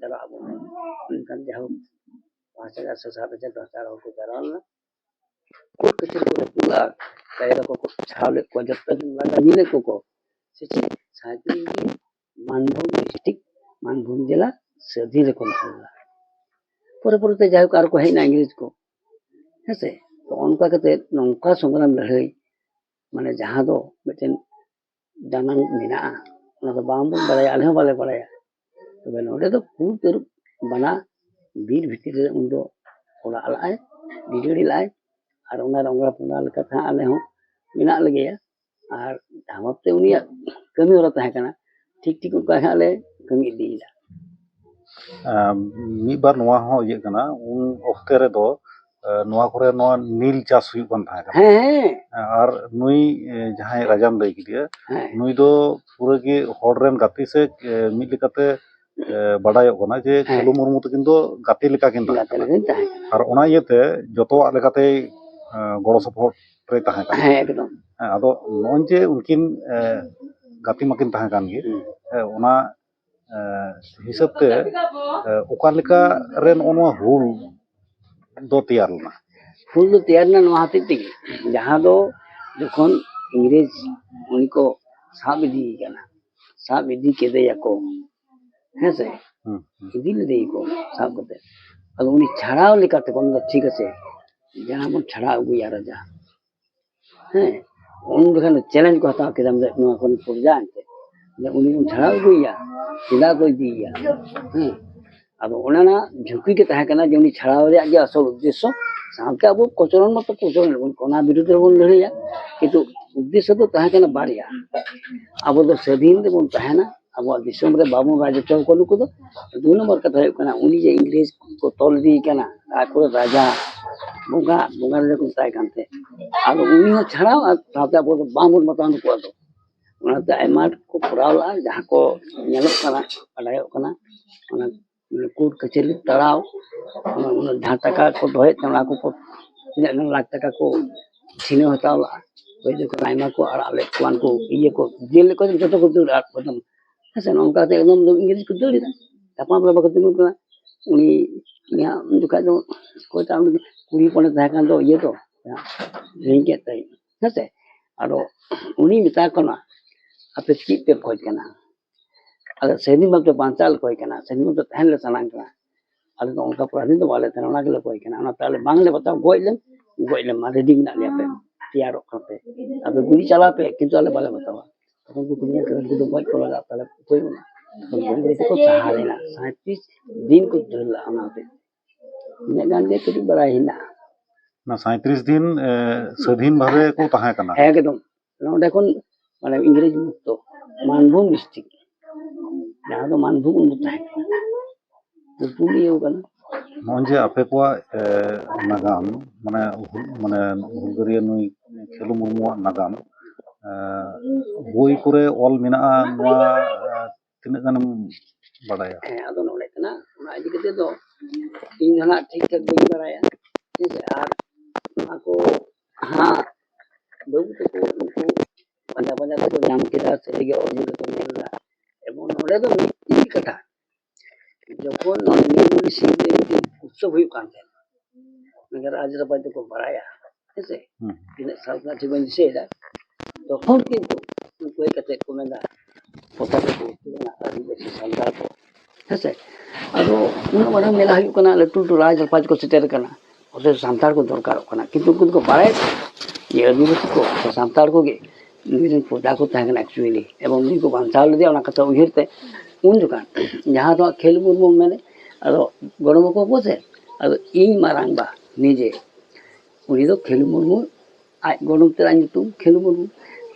ᱪᱟᱞᱟᱜ ᱟᱵᱚᱱ᱾ ᱢᱮᱱᱠᱷᱟᱱ ᱡᱟᱭᱦᱳᱠ, ᱯᱟᱸᱪ ᱦᱟᱡᱟᱨ ᱥᱮ ᱥᱟᱛ ᱦᱟᱡᱟᱨ ᱫᱚᱥ ᱦᱟᱡᱟᱨ ᱦᱚᱲ ᱠᱚ ᱡᱟᱣᱨᱟ ᱞᱮᱱᱟ᱾ ᱠᱳᱨᱴ ᱠᱟᱹᱪᱷᱟᱹᱨᱤ ᱠᱚ ᱨᱟᱹᱯᱩᱫ ᱞᱮᱫᱼᱟ, ᱠᱟᱭᱨᱟ ᱠᱚᱠᱚ ᱪᱷᱟᱲᱟᱣ ᱞᱮᱫ ᱠᱚᱣᱟ, ᱡᱚᱛᱚ ᱞᱟᱜᱟ ᱧᱤᱨ ᱞᱮᱫ ᱠᱚ ᱠᱚ᱾ ᱥᱮ ᱪᱮᱫ? ᱥᱟᱭᱠᱮᱞ ᱜᱮ ᱢᱟᱱᱵᱷᱩᱢ ᱰᱤᱥᱴᱨᱤᱠᱴ, ᱢᱟᱱᱵᱷᱩᱢ ᱡᱮᱞᱟ ᱥᱟᱹᱫᱷᱤᱱ ᱨᱮᱠᱚ ᱫᱚᱦᱚ ᱞᱮᱫᱟ᱾ ᱯᱚᱨᱮ ᱯᱚᱨᱮᱛᱮ ᱡᱟᱭᱦᱳᱠ ᱟᱨᱚ ᱠᱚ ᱦᱮᱡ ᱮᱱᱟ ᱤᱝᱨᱮᱡᱽ ᱠᱚ, ᱦᱮᱸ ᱥᱮ? ᱛᱚ ᱚᱱᱠᱟ ᱠᱟᱛᱮ ᱱᱚᱝᱠᱟ ᱥᱚᱝᱜᱨᱟᱢ ᱞᱟᱹᱲᱦᱟᱹᱭ, ᱢᱟᱱᱮ ᱡᱟᱦᱟᱸ ᱫᱚ ᱢᱤᱫᱴᱮᱱ ᱫᱟᱱᱟᱝ ᱢᱮᱱᱟᱜᱼᱟ, ᱚᱱᱟ ᱫᱚ ᱵᱟᱝᱵᱚᱱ ᱵᱟᱲᱟᱭᱟ, ᱟᱞᱮ ᱦᱚᱸ ᱵᱟᱞᱮ ᱵᱟᱲᱟᱭᱟ᱾ ᱛᱚᱵᱮ ᱱᱚᱰᱮ ᱫᱚ ᱠᱩᱞ ᱛᱟᱹᱨᱩᱵ ᱵᱟᱱᱟ ᱵᱤᱨ ᱵᱷᱤᱛᱤᱨ ᱨᱮ ᱩᱱᱫᱚ ᱚᱲᱟᱜ ᱞᱟᱜᱼᱟᱭ, ᱵᱤᱡᱟᱹᱲᱤ ᱞᱟᱜᱼᱟᱭ, ᱟᱨ ᱚᱱᱟ ᱨᱚᱝᱜᱟ ᱯᱚᱸᱜᱟ ᱞᱮᱠᱟᱛᱮ ᱦᱟᱸᱜ ᱟᱞᱮ ᱦᱚᱸ ᱢᱮᱱᱟᱜ ᱞᱮᱜᱮᱭᱟ᱾ ᱟᱨ ᱡᱟᱦᱟᱸ ᱵᱷᱟᱵᱛᱮ ᱩᱱᱤᱭᱟᱜ ᱠᱟᱹᱢᱤ ᱦᱚᱨᱟ ᱛᱟᱦᱮᱸ ᱠᱟᱱᱟ, ᱴᱷᱤᱠ ᱴᱷᱤᱠ ᱚᱱᱠᱟ ᱜᱮ ᱦᱟᱸᱜ ᱞᱮ ᱠᱟᱹᱢᱤ ᱤᱫᱤᱭᱮᱫᱟ᱾ ᱟᱸ, ᱢᱤᱫ ᱵᱟᱨ ᱱᱚᱣᱟ ᱦᱚᱸ ᱤᱭᱟᱹᱜ ᱠᱟᱱᱟ, ᱩᱱ ᱚᱠᱛᱮ ᱨᱮᱫᱚ ᱟᱸ, ᱱᱚᱣᱟ ᱠᱚᱨᱮ ᱱᱚᱣᱟ ᱱᱤᱞ ᱪᱟᱥ ᱦᱩᱭᱩᱜ ᱠᱟᱱ ᱛᱟᱦᱮᱸ ᱠᱟᱱᱟ᱾ ᱦᱮᱸ ᱦᱮᱸ ᱟᱨ ᱱᱩᱭ ᱮ, ᱡᱟᱦᱟᱸᱭ ᱨᱟᱡᱟᱢ ᱞᱟᱹᱭ ᱠᱮᱫᱮᱭᱟ, ᱦᱮᱸ ᱱᱩᱭ ᱫᱚ ᱯᱩᱨᱟᱹ ᱜᱮ ᱦᱚᱲ ᱨᱮᱱ ᱜᱟᱛᱮ ᱥᱮ ᱮ, ᱢᱤᱫ ᱞᱮᱠᱟᱛᱮ ᱮ, ᱵᱟᱰᱟᱭᱚᱜ ᱠᱟᱱᱟ ᱡᱮ ᱦᱮᱸ᱾ ᱠᱟᱹᱞᱩ ᱢᱩᱨᱢᱩ ᱛᱟᱹᱠᱤᱱ ᱫᱚ ᱜᱟᱛᱮ ᱞᱮᱠᱟ ᱠᱤᱱ ᱛᱟᱦᱮᱸ ᱜᱟᱛᱮ ᱠᱟᱱᱟ᱾ ᱞᱮᱠᱟᱧ ᱛᱟᱦᱮᱸ ᱠᱟᱱᱟ᱾ ᱟᱨ ᱚᱱᱟ ᱤᱭᱟᱹᱛᱮ ᱡᱚᱛᱚᱣᱟᱜ ᱞᱮᱠᱟᱛᱮ ᱮ, ᱜᱚᱲᱚ ᱥᱚᱯᱚᱦᱚᱫ ᱨᱮ ᱛᱟᱦᱮᱸ ᱠᱟᱱᱟ᱾ ᱦᱮᱸ ᱮᱠᱫᱚᱢ᱾ ᱦᱮᱸ, ᱟᱫᱚ ᱱᱚᱜᱼᱚᱭ ᱡᱮ ᱩᱱᱠᱤᱱ ᱮ, ᱜᱟᱛᱮ ᱢᱟᱠᱤᱱ ᱛᱟᱦᱮᱸ ᱠᱟᱱ ᱜᱮ, ᱦᱩᱸ᱾ ᱮ, ᱚᱱᱟ ᱮ, ᱦᱤᱥᱟᱹᱵ ᱛᱮ ᱮ, ᱚᱠᱟ ᱞᱮᱠᱟ ᱨᱮ ᱱᱚᱜᱼᱚ ᱱᱚᱣᱟ ᱦᱩᱞ ᱫᱚ ᱛᱮᱭᱟᱨ ᱞᱮᱱᱟ? ᱦᱩᱞ ᱫᱚ ᱛᱮᱭᱟᱨ ᱞᱮᱱᱟ ᱱᱚᱣᱟ ᱦᱚᱛᱮᱡ ᱛᱮᱜᱮ, ᱡᱟᱦᱟᱸ ᱫᱚ ᱡᱚᱠᱷᱚᱱ ᱤᱝᱨᱮᱡᱽ ᱩᱱᱤ ᱠᱚ ᱥᱟᱵ ᱤᱫᱤᱭᱮ ᱠᱟᱱᱟ, ᱥᱟᱵ ᱤᱫᱤ ᱠᱮᱫᱮᱭᱟᱠᱚ, ᱦᱮᱸ ᱥᱮ, ᱦᱩᱸ, ᱦᱩᱸ᱾ ᱤᱫᱤ ᱞᱮᱫᱮᱭᱟᱠᱚ ᱥᱟᱵ ᱠᱟᱛᱮ᱾ ᱟᱫᱚ ᱩᱱᱤ ᱪᱷᱟᱲᱟᱣ ᱞᱮᱠᱟᱛᱮ ᱠᱚ ᱢᱮᱱᱫᱟ, ᱴᱷᱤᱠ ᱟᱪᱷᱮ, ᱡᱟᱦᱟᱸ ᱵᱚᱱ ᱪᱷᱟᱲᱟᱣ ᱟᱹᱜᱩᱭᱟ ᱨᱟᱡᱟ, ᱦᱮᱸ, ᱩᱱ ᱡᱚᱠᱷᱚᱱ ᱪᱮᱞᱮᱧᱡᱽ ᱠᱚ ᱦᱟᱛᱟᱣ ᱠᱮᱫᱟ, ᱢᱮᱱᱫᱟ, ᱱᱚᱣᱟ ᱠᱷᱚᱱ ᱯᱚᱨᱡᱟ ᱮᱱᱛᱮ, ᱡᱮ ᱩᱱᱤ ᱵᱚᱱ ᱪᱷᱟᱲᱟᱣ ᱟᱹᱜᱩᱭᱮᱭᱟ, ᱪᱮᱫᱟᱜ ᱠᱚ ᱤᱫᱤᱭᱮᱭᱟ? ᱦᱮᱸ, ᱟᱫᱚ ᱚᱱᱟ ᱨᱮᱱᱟᱜ ᱡᱷᱩᱸᱠᱤ ᱜᱮ ᱛᱟᱦᱮᱸ ᱠᱟᱱᱟ ᱡᱮ ᱩᱱᱤ ᱪᱷᱟᱲᱟᱣ ᱨᱮᱭᱟᱜ ᱜᱮ ᱟᱥᱚᱞ ᱩᱫᱽᱫᱮᱥᱥᱚ᱾ ᱥᱟᱶᱛᱮ ᱟᱵᱚ ᱠᱚᱪᱞᱚᱱ ᱢᱟᱛᱚ ᱠᱚᱪᱞᱚᱱ ᱟᱵᱚᱱ, ᱚᱱᱟ ᱵᱤᱨᱩᱫᱽ ᱨᱮᱵᱚᱱ ᱞᱟᱹᱲᱦᱟᱹᱭᱟ, ᱠᱤᱱᱛᱩ ᱩᱫᱽᱫᱮᱥᱥᱚ ᱫᱚ ᱛᱟᱦᱮᱸ ᱠᱟᱱᱟ ᱵᱟᱨᱭᱟ᱾ ᱟᱵᱚ ᱫᱚ ᱥᱟᱹᱫᱷᱤᱱ ᱨᱮᱵᱚᱱ ᱛᱟᱦᱮᱱᱟ, ᱟᱵᱚᱣᱟᱜ ᱫᱤᱥᱚᱢ ᱨᱮ ᱵᱟᱵᱚᱱ ᱨᱟᱡᱽ ᱦᱚᱪᱚ ᱠᱚᱣᱟ ᱱᱩᱠᱩ ᱫᱚ᱾ ᱫᱩ ᱱᱚᱢᱵᱚᱨ ᱠᱟᱛᱷᱟ ᱦᱩᱭᱩᱜ ᱠᱟᱱᱟ, ᱩᱱᱤ ᱡᱮ ᱤᱝᱨᱮᱡᱽ ᱠᱚ ᱛᱚᱞ ᱤᱫᱤᱭᱮ ᱠᱟᱱᱟ, ᱟᱠᱚ ᱨᱟᱡᱟ, ᱵᱚᱸᱜᱟ, ᱵᱚᱸᱜᱟ ᱨᱟᱡᱟ ᱠᱚ ᱢᱮᱛᱟᱭ ᱠᱟᱱ ᱛᱟᱦᱮᱸᱫ, ᱟᱫᱚ ᱩᱱᱤ ᱦᱚᱸ ᱪᱷᱟᱲᱟᱣ ᱟᱨ ᱥᱟᱶᱛᱮ ᱟᱵᱚ ᱫᱚ ᱵᱟᱝᱵᱚᱱ ᱵᱟᱛᱟᱣᱟ ᱱᱩᱠᱩᱣᱟᱜ ᱫᱚ᱾ ᱚᱱᱟᱛᱮ ᱟᱭᱢᱟ ᱠᱚ ᱠᱚᱨᱟᱣ ᱞᱮᱫᱼᱟ, ᱡᱟᱦᱟᱸ ᱠᱚ ᱧᱮᱞᱚᱜ ᱠᱟᱱᱟ, ᱵᱟᱰᱟᱭᱚᱜ ᱠᱟᱱᱟ, ᱚᱱᱟ ᱠᱳᱨᱴ ᱠᱟᱪᱷᱟᱹᱨᱤ ᱛᱟᱲᱟᱣ, ᱚᱱᱟ, ᱚᱱᱟ ᱡᱟᱦᱟᱸ ᱴᱟᱠᱟ ᱠᱚ ᱫᱚᱦᱚᱭᱮᱫ ᱛᱟᱦᱮᱸ, ᱚᱱᱟ ᱠᱚ ᱠᱚ ᱛᱤᱱᱟᱹᱜ ᱜᱟᱱ ᱞᱟᱠᱷ ᱴᱟᱠᱟ ᱠᱚ ᱪᱷᱤᱱᱟᱹᱣ ᱦᱟᱛᱟᱣ ᱞᱮᱫᱼᱟ᱾ ᱚᱠᱚᱭ ᱫᱚᱠᱚ ᱟᱭᱢᱟ ᱠᱚ ᱟᱲᱟᱜ ᱞᱮᱫ ᱠᱚᱣᱟ, ᱩᱱᱠᱩ ᱤᱭᱟᱹ ᱠᱚ, ᱡᱮᱞ ᱨᱮᱠᱚ ᱡᱚᱛᱚ ᱠᱚ ᱫᱟᱹᱲ ᱟᱫ ᱠᱚ ᱮᱠᱫᱚᱢ᱾ ᱦᱮᱸ ᱥᱮ, ᱱᱚᱝᱠᱟ ᱠᱟᱛᱮ ᱮᱠᱫᱚᱢ ᱫᱚ ᱤᱝᱨᱮᱡᱽ ᱠᱚ ᱫᱟᱹᱲ ᱮᱫᱟ, ᱛᱟᱯᱟᱢ ᱨᱮ ᱵᱟᱠᱚ ᱛᱤᱸᱜᱩᱱ ᱠᱟᱱᱟ᱾ ᱩᱱᱤ ᱩᱱᱤᱭᱟᱜ ᱩᱱ ᱡᱚᱠᱷᱟᱡ ᱫᱚ ᱚᱠᱚᱭᱴᱟᱜ ᱩᱱᱤ ᱠᱩᱲᱤ ᱦᱚᱯᱚᱱᱮ ᱛᱟᱦᱮᱸ ᱠᱟᱱ ᱫᱚ, ᱤᱭᱟᱹ ᱫᱚ, ᱦᱤᱲᱤᱧ ᱠᱮᱫ ᱛᱟᱭᱟ, ᱦᱮᱸ ᱥᱮ᱾ ᱟᱫᱚ ᱩᱱᱤ ᱢᱮᱛᱟ ᱠᱚ ᱠᱟᱱᱟ, "ᱟᱯᱮ ᱪᱮᱫ ᱯᱮ ᱠᱷᱚᱡᱽ ᱠᱟᱱᱟ? ᱟᱞᱮ ᱥᱟᱹᱫᱷᱤᱱ ᱵᱷᱟᱵᱽ ᱛᱮ ᱵᱟᱧᱪᱟᱣ ᱞᱮ ᱠᱷᱚᱡᱽ ᱠᱟᱱᱟ, ᱥᱟᱹᱫᱷᱤᱱ ᱵᱷᱟᱵᱽ ᱛᱮ ᱛᱟᱦᱮᱱ ᱞᱮ ᱥᱟᱱᱟᱧ ᱠᱟᱱᱟ, ᱟᱞᱮ ᱫᱚ ᱚᱱᱠᱟ ᱯᱚᱨᱟᱫᱷᱤᱱ ᱫᱚ ᱵᱟᱞᱮ ᱛᱟᱦᱮᱱᱟ, ᱚᱱᱟ ᱜᱮᱞᱮ ᱠᱷᱚᱡᱽ ᱠᱟᱱᱟ, ᱚᱱᱟᱛᱮ ᱟᱞᱮ ᱵᱟᱝᱞᱮ ᱵᱟᱛᱟᱣᱟ, ᱜᱚᱡ ᱞᱮᱢ, ᱜᱚᱡ ᱞᱮᱢ, ᱢᱟ ᱨᱮᱰᱤ ᱢᱮᱱᱟᱜ ᱞᱮᱭᱟ, ᱯᱮ ᱛᱮᱭᱟᱨᱚᱜ ᱠᱟᱱᱟ ᱯᱮ, ᱟᱯᱮ ᱜᱩᱞᱤ ᱪᱟᱞᱟᱣ ᱯᱮ, ᱠᱤᱱᱛᱩ ᱟᱞᱮ ᱵᱟᱞᱮ ᱵᱟᱛᱟᱣᱟ᱾" ᱛᱚᱠᱷᱚᱱ ᱠᱚ ᱠᱩᱞᱤᱭᱮ ᱠᱟᱱᱟ, "ᱩᱱᱠᱩ ᱫᱚ ᱜᱚᱡ ᱠᱚ ᱞᱟᱜᱟᱜ ᱛᱟᱞᱮ, ᱩᱯᱟᱹᱭ ᱵᱟᱹᱱᱩᱜᱼᱟ᱾" ᱛᱚᱠᱷᱚᱱ ᱵᱟᱹᱭ ᱵᱟᱹᱭ ᱛᱮᱠᱚ ᱥᱟᱦᱟ ᱞᱮᱱᱟ, ᱥᱟᱸᱭᱛᱨᱤᱥ ᱫᱤᱱ ᱠᱚ ᱫᱟᱹᱲ ᱞᱟᱜᱼᱟ᱾ ᱚᱱᱟᱛᱮ ᱤᱱᱟᱹᱜ ᱜᱟᱱ ᱜᱮ ᱠᱟᱹᱴᱤᱡ ᱵᱟᱲᱟᱭ ᱦᱮᱱᱟᱜᱼᱟ᱾ ᱚᱱᱟ ᱥᱟᱸᱭᱛᱨᱤᱥ ᱫᱤᱱ, ᱮ, ᱥᱟᱹᱫᱷᱤᱱ ᱵᱷᱟᱵᱮ ᱠᱚ ᱛᱟᱦᱮᱸ ᱠᱟᱱᱟ᱾ ᱮᱠᱫᱚᱢ᱾ ᱱᱚᱸᱰᱮ ᱠᱷᱚᱱ, ᱢᱟᱱᱮ, ᱤᱝᱨᱮᱡᱽ ᱢᱩᱠᱛᱚ ᱢᱟᱱᱵᱷᱩᱢ ᱰᱤᱥᱴᱨᱤᱠᱴ, ᱡᱟᱦᱟᱸ ᱫᱚ ᱢᱟᱱᱵᱷᱩᱢ ᱩᱱ ᱫᱚ ᱛᱟᱦᱮᱸ ᱠᱟᱱᱟ, ᱯᱩᱨᱟᱹ ᱤᱭᱟᱹ ᱠᱟᱱᱟ᱾ ᱱᱚᱜᱼᱚᱭ ᱡᱮ ᱟᱯᱮ ᱠᱚᱣᱟᱜ, ᱮ, ᱱᱟᱜᱟᱢ, ᱢᱟᱱᱮ, ᱦᱩᱞ-, ᱢᱟᱱᱮ, ᱦᱩᱞᱜᱟᱹᱨᱭᱟᱹ ᱱᱩᱭ ᱠᱷᱮᱞᱩ ᱢᱩᱨᱢᱩᱣᱟᱜ ᱱᱟᱜᱟᱢ, ᱮ, ᱵᱳᱭ ᱠᱚᱨᱮ ᱚᱞ ᱢᱮᱱᱟᱜᱼᱟ, ᱱᱚᱣᱟ, ᱮ, ᱛᱤᱱᱟᱹᱜ ᱜᱟᱱᱮᱢ ᱵᱟᱲᱟᱭᱟ? ᱦᱮᱸ, ᱟᱫᱚ ᱱᱚᱰᱮ ᱠᱟᱱᱟ, ᱚᱱᱟ ᱤᱫᱤ ᱠᱟᱛᱮ ᱫᱚ ᱤᱧ ᱫᱚ ᱱᱟᱜ ᱴᱷᱤᱠ ᱴᱷᱟᱠ ᱵᱟᱹᱧ ᱵᱟᱲᱟᱭᱟ, ᱦᱮᱸ ᱥᱮ᱾ ᱟᱨ ᱚᱱᱟ ᱠᱚ ᱦᱟᱸᱜ ᱵᱟᱹᱵᱩ ᱛᱟᱠᱚ ᱩᱱᱠᱩ ᱯᱟᱸᱡᱟ ᱯᱟᱸᱡᱟ ᱛᱮᱠᱚ ᱧᱟᱢ ᱠᱮᱫᱟ, ᱥᱟᱹᱨᱤᱜᱮ ᱚᱞ ᱠᱟᱛᱮ ᱠᱚ ᱧᱮᱞ ᱮᱫᱟ᱾ ᱮᱵᱚᱝ ᱱᱚᱰᱮ ᱫᱚ ᱢᱤᱫᱴᱤᱡ ᱠᱟᱛᱷᱟ, ᱡᱚᱠᱷᱚᱱ ᱱᱚᱣᱟ ᱱᱤᱨᱢᱚᱞᱤ ᱥᱤᱝ ᱨᱮ ᱢᱤᱫᱴᱤᱡ ᱩᱛᱥᱚᱵ ᱦᱩᱭᱩᱜ ᱠᱟᱱ ᱛᱟᱦᱮᱸᱫ, ᱢᱮᱱᱠᱷᱟᱱ ᱨᱟᱡᱽ ᱨᱟᱯᱟᱡᱽ ᱫᱚᱠᱚ ᱵᱟᱲᱟᱭᱟ, ᱦᱮᱸ ᱥᱮ? ᱦᱩᱸ᱾ ᱛᱤᱱᱟᱹᱜ ᱥᱟᱞ ᱠᱟᱱᱟ ᱴᱷᱤᱠ ᱵᱟᱹᱧ ᱫᱤᱥᱟᱹᱭᱮᱫᱟ᱾ ᱛᱚᱠᱷᱚᱱ ᱠᱤᱱᱛᱩ ᱩᱱᱠᱩ ᱦᱮᱡ ᱠᱟᱛᱮ ᱠᱚ ᱢᱮᱱᱫᱟ, ᱯᱚᱛᱟ ᱠᱚᱠᱚ ᱩᱛᱩ ᱞᱮᱱᱟ, ᱟᱹᱫᱤᱵᱟᱹᱥᱤ ᱥᱟᱱᱛᱟᱲ ᱠᱚ, ᱦᱮᱸ ᱥᱮ? ᱟᱫᱚ ᱩᱱᱟᱹᱜ ᱢᱟᱨᱟᱝ ᱢᱮᱞᱟ ᱦᱩᱭᱩᱜ ᱠᱟᱱᱟ, ᱞᱟᱹᱴᱩ ᱞᱟᱹᱴᱩ ᱨᱟᱡᱽ ᱨᱟᱯᱟᱡᱽ ᱠᱚ ᱥᱮᱴᱮᱨ ᱟᱠᱟᱱᱟ, ᱚᱛᱷᱚᱪᱚ ᱥᱟᱱᱛᱟᱲ ᱠᱚ ᱫᱚᱨᱠᱟᱨᱚᱜ ᱠᱟᱱᱟ, ᱠᱤᱱᱛᱩ ᱩᱱᱠᱩ ᱫᱚᱠᱚ ᱵᱟᱲᱟᱭᱟ ᱡᱮ ᱟᱹᱫᱤᱵᱟᱹᱥᱤ ᱠᱚ ᱥᱮ ᱥᱟᱱᱛᱟᱲ ᱠᱚᱜᱮ ᱱᱩᱭ ᱨᱮᱱ ᱯᱨᱚᱡᱟ ᱠᱚ ᱛᱟᱦᱮᱸ ᱠᱟᱱᱟ actually, ᱮᱵᱚᱝ ᱱᱩᱭ ᱠᱚ ᱵᱟᱧᱪᱟᱣ ᱞᱮᱫᱮᱭᱟ, ᱚᱱᱟ ᱠᱟᱛᱷᱟ ᱩᱭᱦᱟᱹᱨ ᱛᱮ ᱩᱱ ᱡᱚᱠᱷᱟᱱ ᱡᱟᱦᱟᱸ ᱫᱚ ᱠᱷᱮᱞ ᱢᱩᱨᱢᱩ ᱢᱮᱱᱮ, ᱟᱫᱚ ᱜᱚᱲᱚ ᱵᱟᱠᱚ ᱠᱚ ᱥᱮ, ᱟᱫᱚ ᱤᱧ ᱢᱟᱨᱟᱝ ᱵᱟ ᱱᱤᱡᱮ, ᱩᱱᱤ ᱫᱚ ᱠᱷᱮᱞᱩ ᱢᱩᱨᱢᱩ, ᱟᱡ ᱜᱚᱲᱚᱢ ᱛᱮᱫᱟᱜ ᱧᱩᱛᱩᱢ ᱠᱷᱮᱞᱩ ᱢᱩᱨᱢᱩ,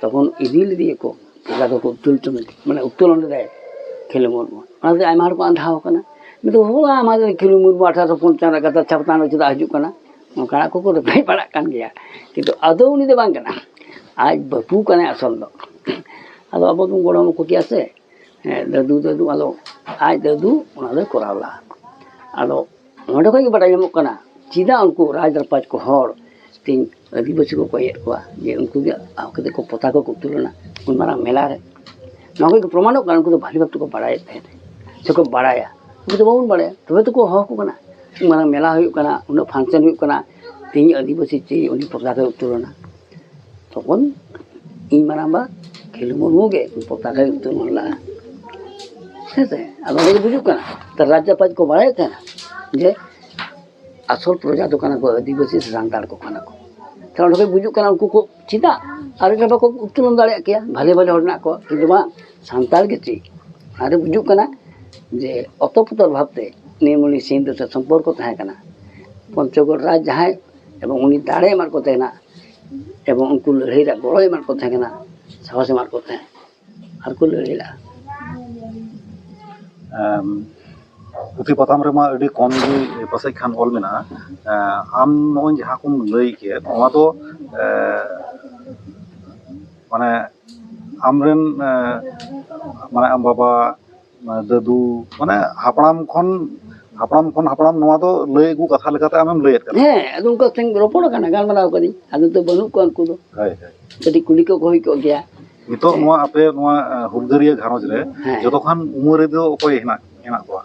ᱛᱚᱠᱷᱚᱱ ᱤᱫᱤ ᱞᱮᱫᱮᱭᱟᱠᱚ, ᱚᱱᱠᱟ ᱫᱚᱠᱚ ᱩᱛᱛᱚᱞ ᱦᱚᱪᱚ ᱢᱮ-, ᱢᱟᱱᱮ ᱩᱛᱛᱚᱞᱚᱱ ᱞᱮᱫᱟᱭ ᱠᱷᱮᱞᱩ ᱢᱩᱨᱢᱩ᱾ ᱚᱱᱟᱛᱮ ᱟᱭᱢᱟ ᱦᱚᱲ ᱠᱚ ᱟᱸᱫᱷᱟᱣ ᱟᱠᱟᱱᱟ᱾ ᱢᱮᱱᱫᱟ, "ᱦᱳ, ᱟᱢᱟᱜ ᱫᱚ ᱠᱷᱮᱞᱩ ᱢᱩᱨᱢᱩ ᱟᱴᱷᱟᱨᱚᱥᱚ ᱯᱚᱧᱪᱟᱱᱱᱚ ᱠᱟᱛᱷᱟ ᱪᱷᱟᱯᱛᱟᱱ ᱨᱮ ᱪᱮᱫᱟᱜ ᱦᱤᱡᱩᱜ ᱠᱟᱱᱟ?" ᱚᱱᱠᱟᱱᱟᱜ ᱠᱚᱠᱚ ᱨᱮᱯᱞᱟᱭ ᱵᱟᱲᱟᱜ ᱠᱟᱱ ᱜᱮᱭᱟ, ᱠᱤᱱᱛᱩ ᱟᱫᱚ ᱩᱱᱤ ᱫᱚ ᱵᱟᱝ ᱠᱟᱱᱟ, ᱟᱡ ᱵᱟᱹᱯᱩ ᱠᱟᱱᱟᱭ ᱟᱥᱚᱞ ᱫᱚ᱾ ᱟᱫᱚ ᱟᱵᱚ ᱵᱚᱱ ᱜᱚᱲᱚ ᱟᱠᱚ ᱠᱮᱭᱟ ᱥᱮ, ᱦᱮᱸ, ᱫᱟᱹᱫᱩ, ᱫᱟᱹᱫᱩ, ᱟᱫᱚ ᱟᱡ ᱫᱟᱹᱫᱩ ᱚᱱᱟ ᱫᱚᱭ ᱠᱚᱨᱟᱣ ᱞᱟᱜᱼᱟ᱾ ᱟᱫᱚ ᱱᱚᱸᱰᱮ ᱠᱷᱚᱱ ᱜᱮ ᱵᱟᱰᱟᱭ ᱧᱟᱢᱚᱜ ᱠᱟᱱᱟ, ᱪᱮᱫᱟᱜ ᱩᱱᱠᱩ ᱨᱟᱡᱽ ᱨᱟᱯᱟᱡᱽ ᱠᱚ ᱦᱚᱲ ᱛᱮᱦᱮᱧ ᱟᱹᱫᱤᱵᱟᱹᱥᱤ ᱠᱚ ᱠᱚᱭᱮᱫ ᱠᱚᱣᱟ, ᱡᱮ ᱩᱱᱠᱩ ᱜᱮ ᱟᱠᱚ ᱛᱮᱠᱚ ᱯᱚᱛᱟ ᱠᱚ ᱩᱛᱩ ᱞᱮᱱᱟ ᱩᱱ ᱢᱟᱨᱟᱝ ᱢᱮᱞᱟ ᱨᱮ᱾ ᱱᱚᱣᱟ ᱠᱚ ᱯᱨᱚᱢᱟᱱᱚᱜ ᱠᱟᱱᱟ, ᱩᱱᱠᱩ ᱫᱚ ᱵᱷᱟᱞᱤ ᱵᱷᱟᱵ ᱛᱮᱠᱚ ᱵᱟᱲᱟᱭᱮᱫ ᱛᱟᱦᱮᱸᱫ ᱥᱮᱠᱚ ᱵᱟᱲᱟᱭᱟ᱾ ᱩᱱᱠᱩ ᱫᱚ ᱵᱟᱵᱚᱱ ᱵᱟᱲᱟᱭᱟ, ᱛᱚᱵᱮ ᱛᱚᱠᱚ ᱦᱚᱦᱚ ᱟᱠᱚ ᱠᱟᱱᱟ᱾ ᱢᱟᱨᱟᱝ ᱢᱮᱞᱟ ᱦᱩᱭᱩᱜ ᱠᱟᱱᱟ, ᱩᱱᱟᱹᱜ function ᱦᱩᱭᱩᱜ ᱠᱟᱱᱟ, ᱛᱮᱦᱤᱧ ᱟᱹᱫᱤᱵᱟᱹᱥᱤ ᱪᱮᱫ ᱩᱱᱤ ᱯᱚᱛᱟᱠᱟᱭ ᱩᱛᱛᱳᱞᱚᱱᱟ᱾ ᱛᱚᱠᱷᱚᱱ ᱤᱧ ᱢᱟᱨᱟᱝᱵᱟ ᱠᱷᱮᱞᱩ ᱢᱩᱨᱢᱩ ᱜᱮ ᱯᱚᱛᱟᱠᱟᱭ ᱩᱛᱛᱳᱞᱚᱱ ᱞᱟᱜᱼᱟ᱾ ᱦᱮᱸ ᱥᱮ? ᱟᱫᱚ ᱚᱸᱰᱮ ᱜᱮ ᱵᱩᱡᱩᱜ ᱠᱟᱱᱟ᱾ ᱛᱚ ᱨᱟᱡᱽ ᱨᱟᱯᱟᱡᱽ ᱠᱚ ᱵᱟᱲᱟᱭᱮᱫ ᱛᱟᱦᱮᱱᱟ ᱡᱮ ᱟᱥᱚᱞ ᱯᱨᱚᱡᱟ ᱫᱚ ᱠᱟᱱᱟ ᱠᱚ ᱟᱹᱫᱤᱵᱟᱹᱥᱤ ᱥᱮ ᱥᱟᱱᱛᱟᱲ ᱠᱚ ᱠᱟᱱᱟ ᱠᱚ᱾ ᱛᱟᱦᱞᱮ ᱚᱸᱰᱮ ᱠᱷᱚᱱ ᱵᱩᱡᱩᱜ ᱠᱟᱱᱟ ᱩᱱᱠᱩ ᱠᱚ ᱪᱮᱫᱟᱜ ᱟᱞᱮ ᱫᱚ ᱵᱟᱠᱚ ᱩᱛᱛᱳᱞᱚᱱ ᱫᱟᱲᱮᱭᱟᱜ ᱠᱮᱭᱟ, ᱵᱷᱟᱞᱮ ᱵᱷᱟᱞᱮ ᱦᱚᱲ ᱢᱮᱱᱟᱜ ᱠᱚᱣᱟ, ᱠᱤᱱᱛᱩ ᱵᱟᱝ, ᱥᱟᱱᱛᱟᱲ ᱜᱮ ᱪᱮᱫ? ᱚᱱᱟᱨᱮ ᱵᱩᱡᱩᱜ ᱠᱟᱱᱟ ᱡᱮ ᱚᱛᱚᱯᱚᱛᱚᱨ ᱵᱷᱟᱵᱽᱛᱮ ᱱᱤᱨᱢᱚᱞᱤ ᱥᱤᱝ ᱫᱚ ᱥᱚᱢᱯᱚᱨᱠᱚ ᱛᱟᱦᱮᱸ ᱠᱟᱱᱟ ᱯᱚᱧᱪᱚᱜᱚᱲ ᱨᱟᱡᱽ ᱡᱟᱦᱟᱸᱭ, ᱮᱵᱚᱝ ᱩᱱᱤ ᱫᱟᱲᱮ ᱮᱢᱟᱫ ᱠᱚ ᱛᱟᱦᱮᱱᱟ, ᱮᱵᱚᱝ ᱩᱱᱠᱩ ᱞᱟᱹᱲᱦᱟᱹᱭ ᱨᱮᱭᱟᱜ ᱜᱚᱲᱚᱭ ᱮᱢᱟᱫ ᱠᱚ ᱛᱟᱦᱮᱸ ᱠᱟᱱᱟ, ᱥᱟᱦᱚᱥ ᱮᱢᱟᱫ ᱠᱚ ᱛᱟᱦᱮᱸᱫ, ᱟᱨ ᱠᱚ ᱞᱟᱹᱲᱦᱟᱹᱭ ᱞᱮᱫᱼᱟ᱾ ᱮᱢ, ᱯᱩᱛᱷᱤ ᱯᱟᱛᱷᱟᱢ ᱨᱮᱢᱟ ᱟᱹᱰᱤ ᱠᱚᱢ ᱜᱮ ᱯᱟᱥᱮᱡ ᱠᱷᱟᱱ ᱚᱞ ᱢᱮᱱᱟᱜᱼᱟ᱾ ᱮ, ᱟᱢ ᱱᱚᱜᱼᱚᱭ ᱡᱟᱦᱟᱸ ᱠᱚᱢ ᱞᱟᱹᱭ ᱠᱮᱫ, ᱱᱚᱣᱟ ᱫᱚ ᱮ, ᱢᱟᱱᱮ ᱟᱢᱨᱮᱱ ᱮ, ᱢᱟᱱᱮ ᱟᱢ ᱵᱟᱵᱟ, ᱢᱟᱱᱮ ᱫᱟᱹᱫᱩ, ᱢᱟᱱᱮ ᱦᱟᱯᱲᱟᱢ ᱠᱷᱚᱱ ᱦᱟᱯᱲᱟᱢ ᱠᱷᱚᱱ ᱦᱟᱯᱲᱟᱢ ᱱᱚᱣᱟ ᱫᱚ ᱞᱟᱹᱭ ᱟᱹᱜᱩ ᱠᱟᱛᱷᱟ ᱞᱮᱠᱟᱛᱮ ᱟᱢᱮᱢ ᱞᱟᱹᱭᱮᱫ ᱠᱟᱱᱟ᱾ ᱦᱮᱸ, ᱟᱫᱚ ᱩᱱᱠᱩ ᱥᱟᱶ ᱨᱚᱯᱚᱲ ᱟᱠᱟᱱᱟ, ᱜᱟᱞᱢᱟᱨᱟᱣ ᱠᱟᱹᱫᱟᱹᱧ, ᱟᱫᱚ ᱱᱤᱛᱚᱜ ᱵᱟᱹᱱᱩᱜ ᱠᱚᱣᱟ ᱩᱱᱠᱩ ᱫᱚ᱾ ᱦᱳᱭ, ᱦᱳᱭ᱾ ᱠᱟᱹᱴᱤᱡ ᱠᱩᱞᱤ ᱠᱚ ᱦᱩᱭ ᱠᱚᱜ ᱜᱮᱭᱟ᱾ ᱱᱤᱛᱚᱜ ᱱᱚᱣᱟ ᱟᱯᱮ ᱱᱚᱣᱟ ᱮ, ᱦᱩᱞᱜᱟᱹᱨᱤᱭᱟᱹ ᱜᱷᱟᱨᱚᱸᱡᱽ ᱨᱮ ᱦᱮᱸ᱾ ᱡᱚᱛᱚ ᱠᱷᱚᱱ ᱩᱢᱟᱹᱨ ᱨᱮᱫᱚ ᱚᱠᱚᱭ ᱦᱮᱱᱟᱜ ᱦᱮᱱᱟᱜ ᱠᱚᱣᱟ?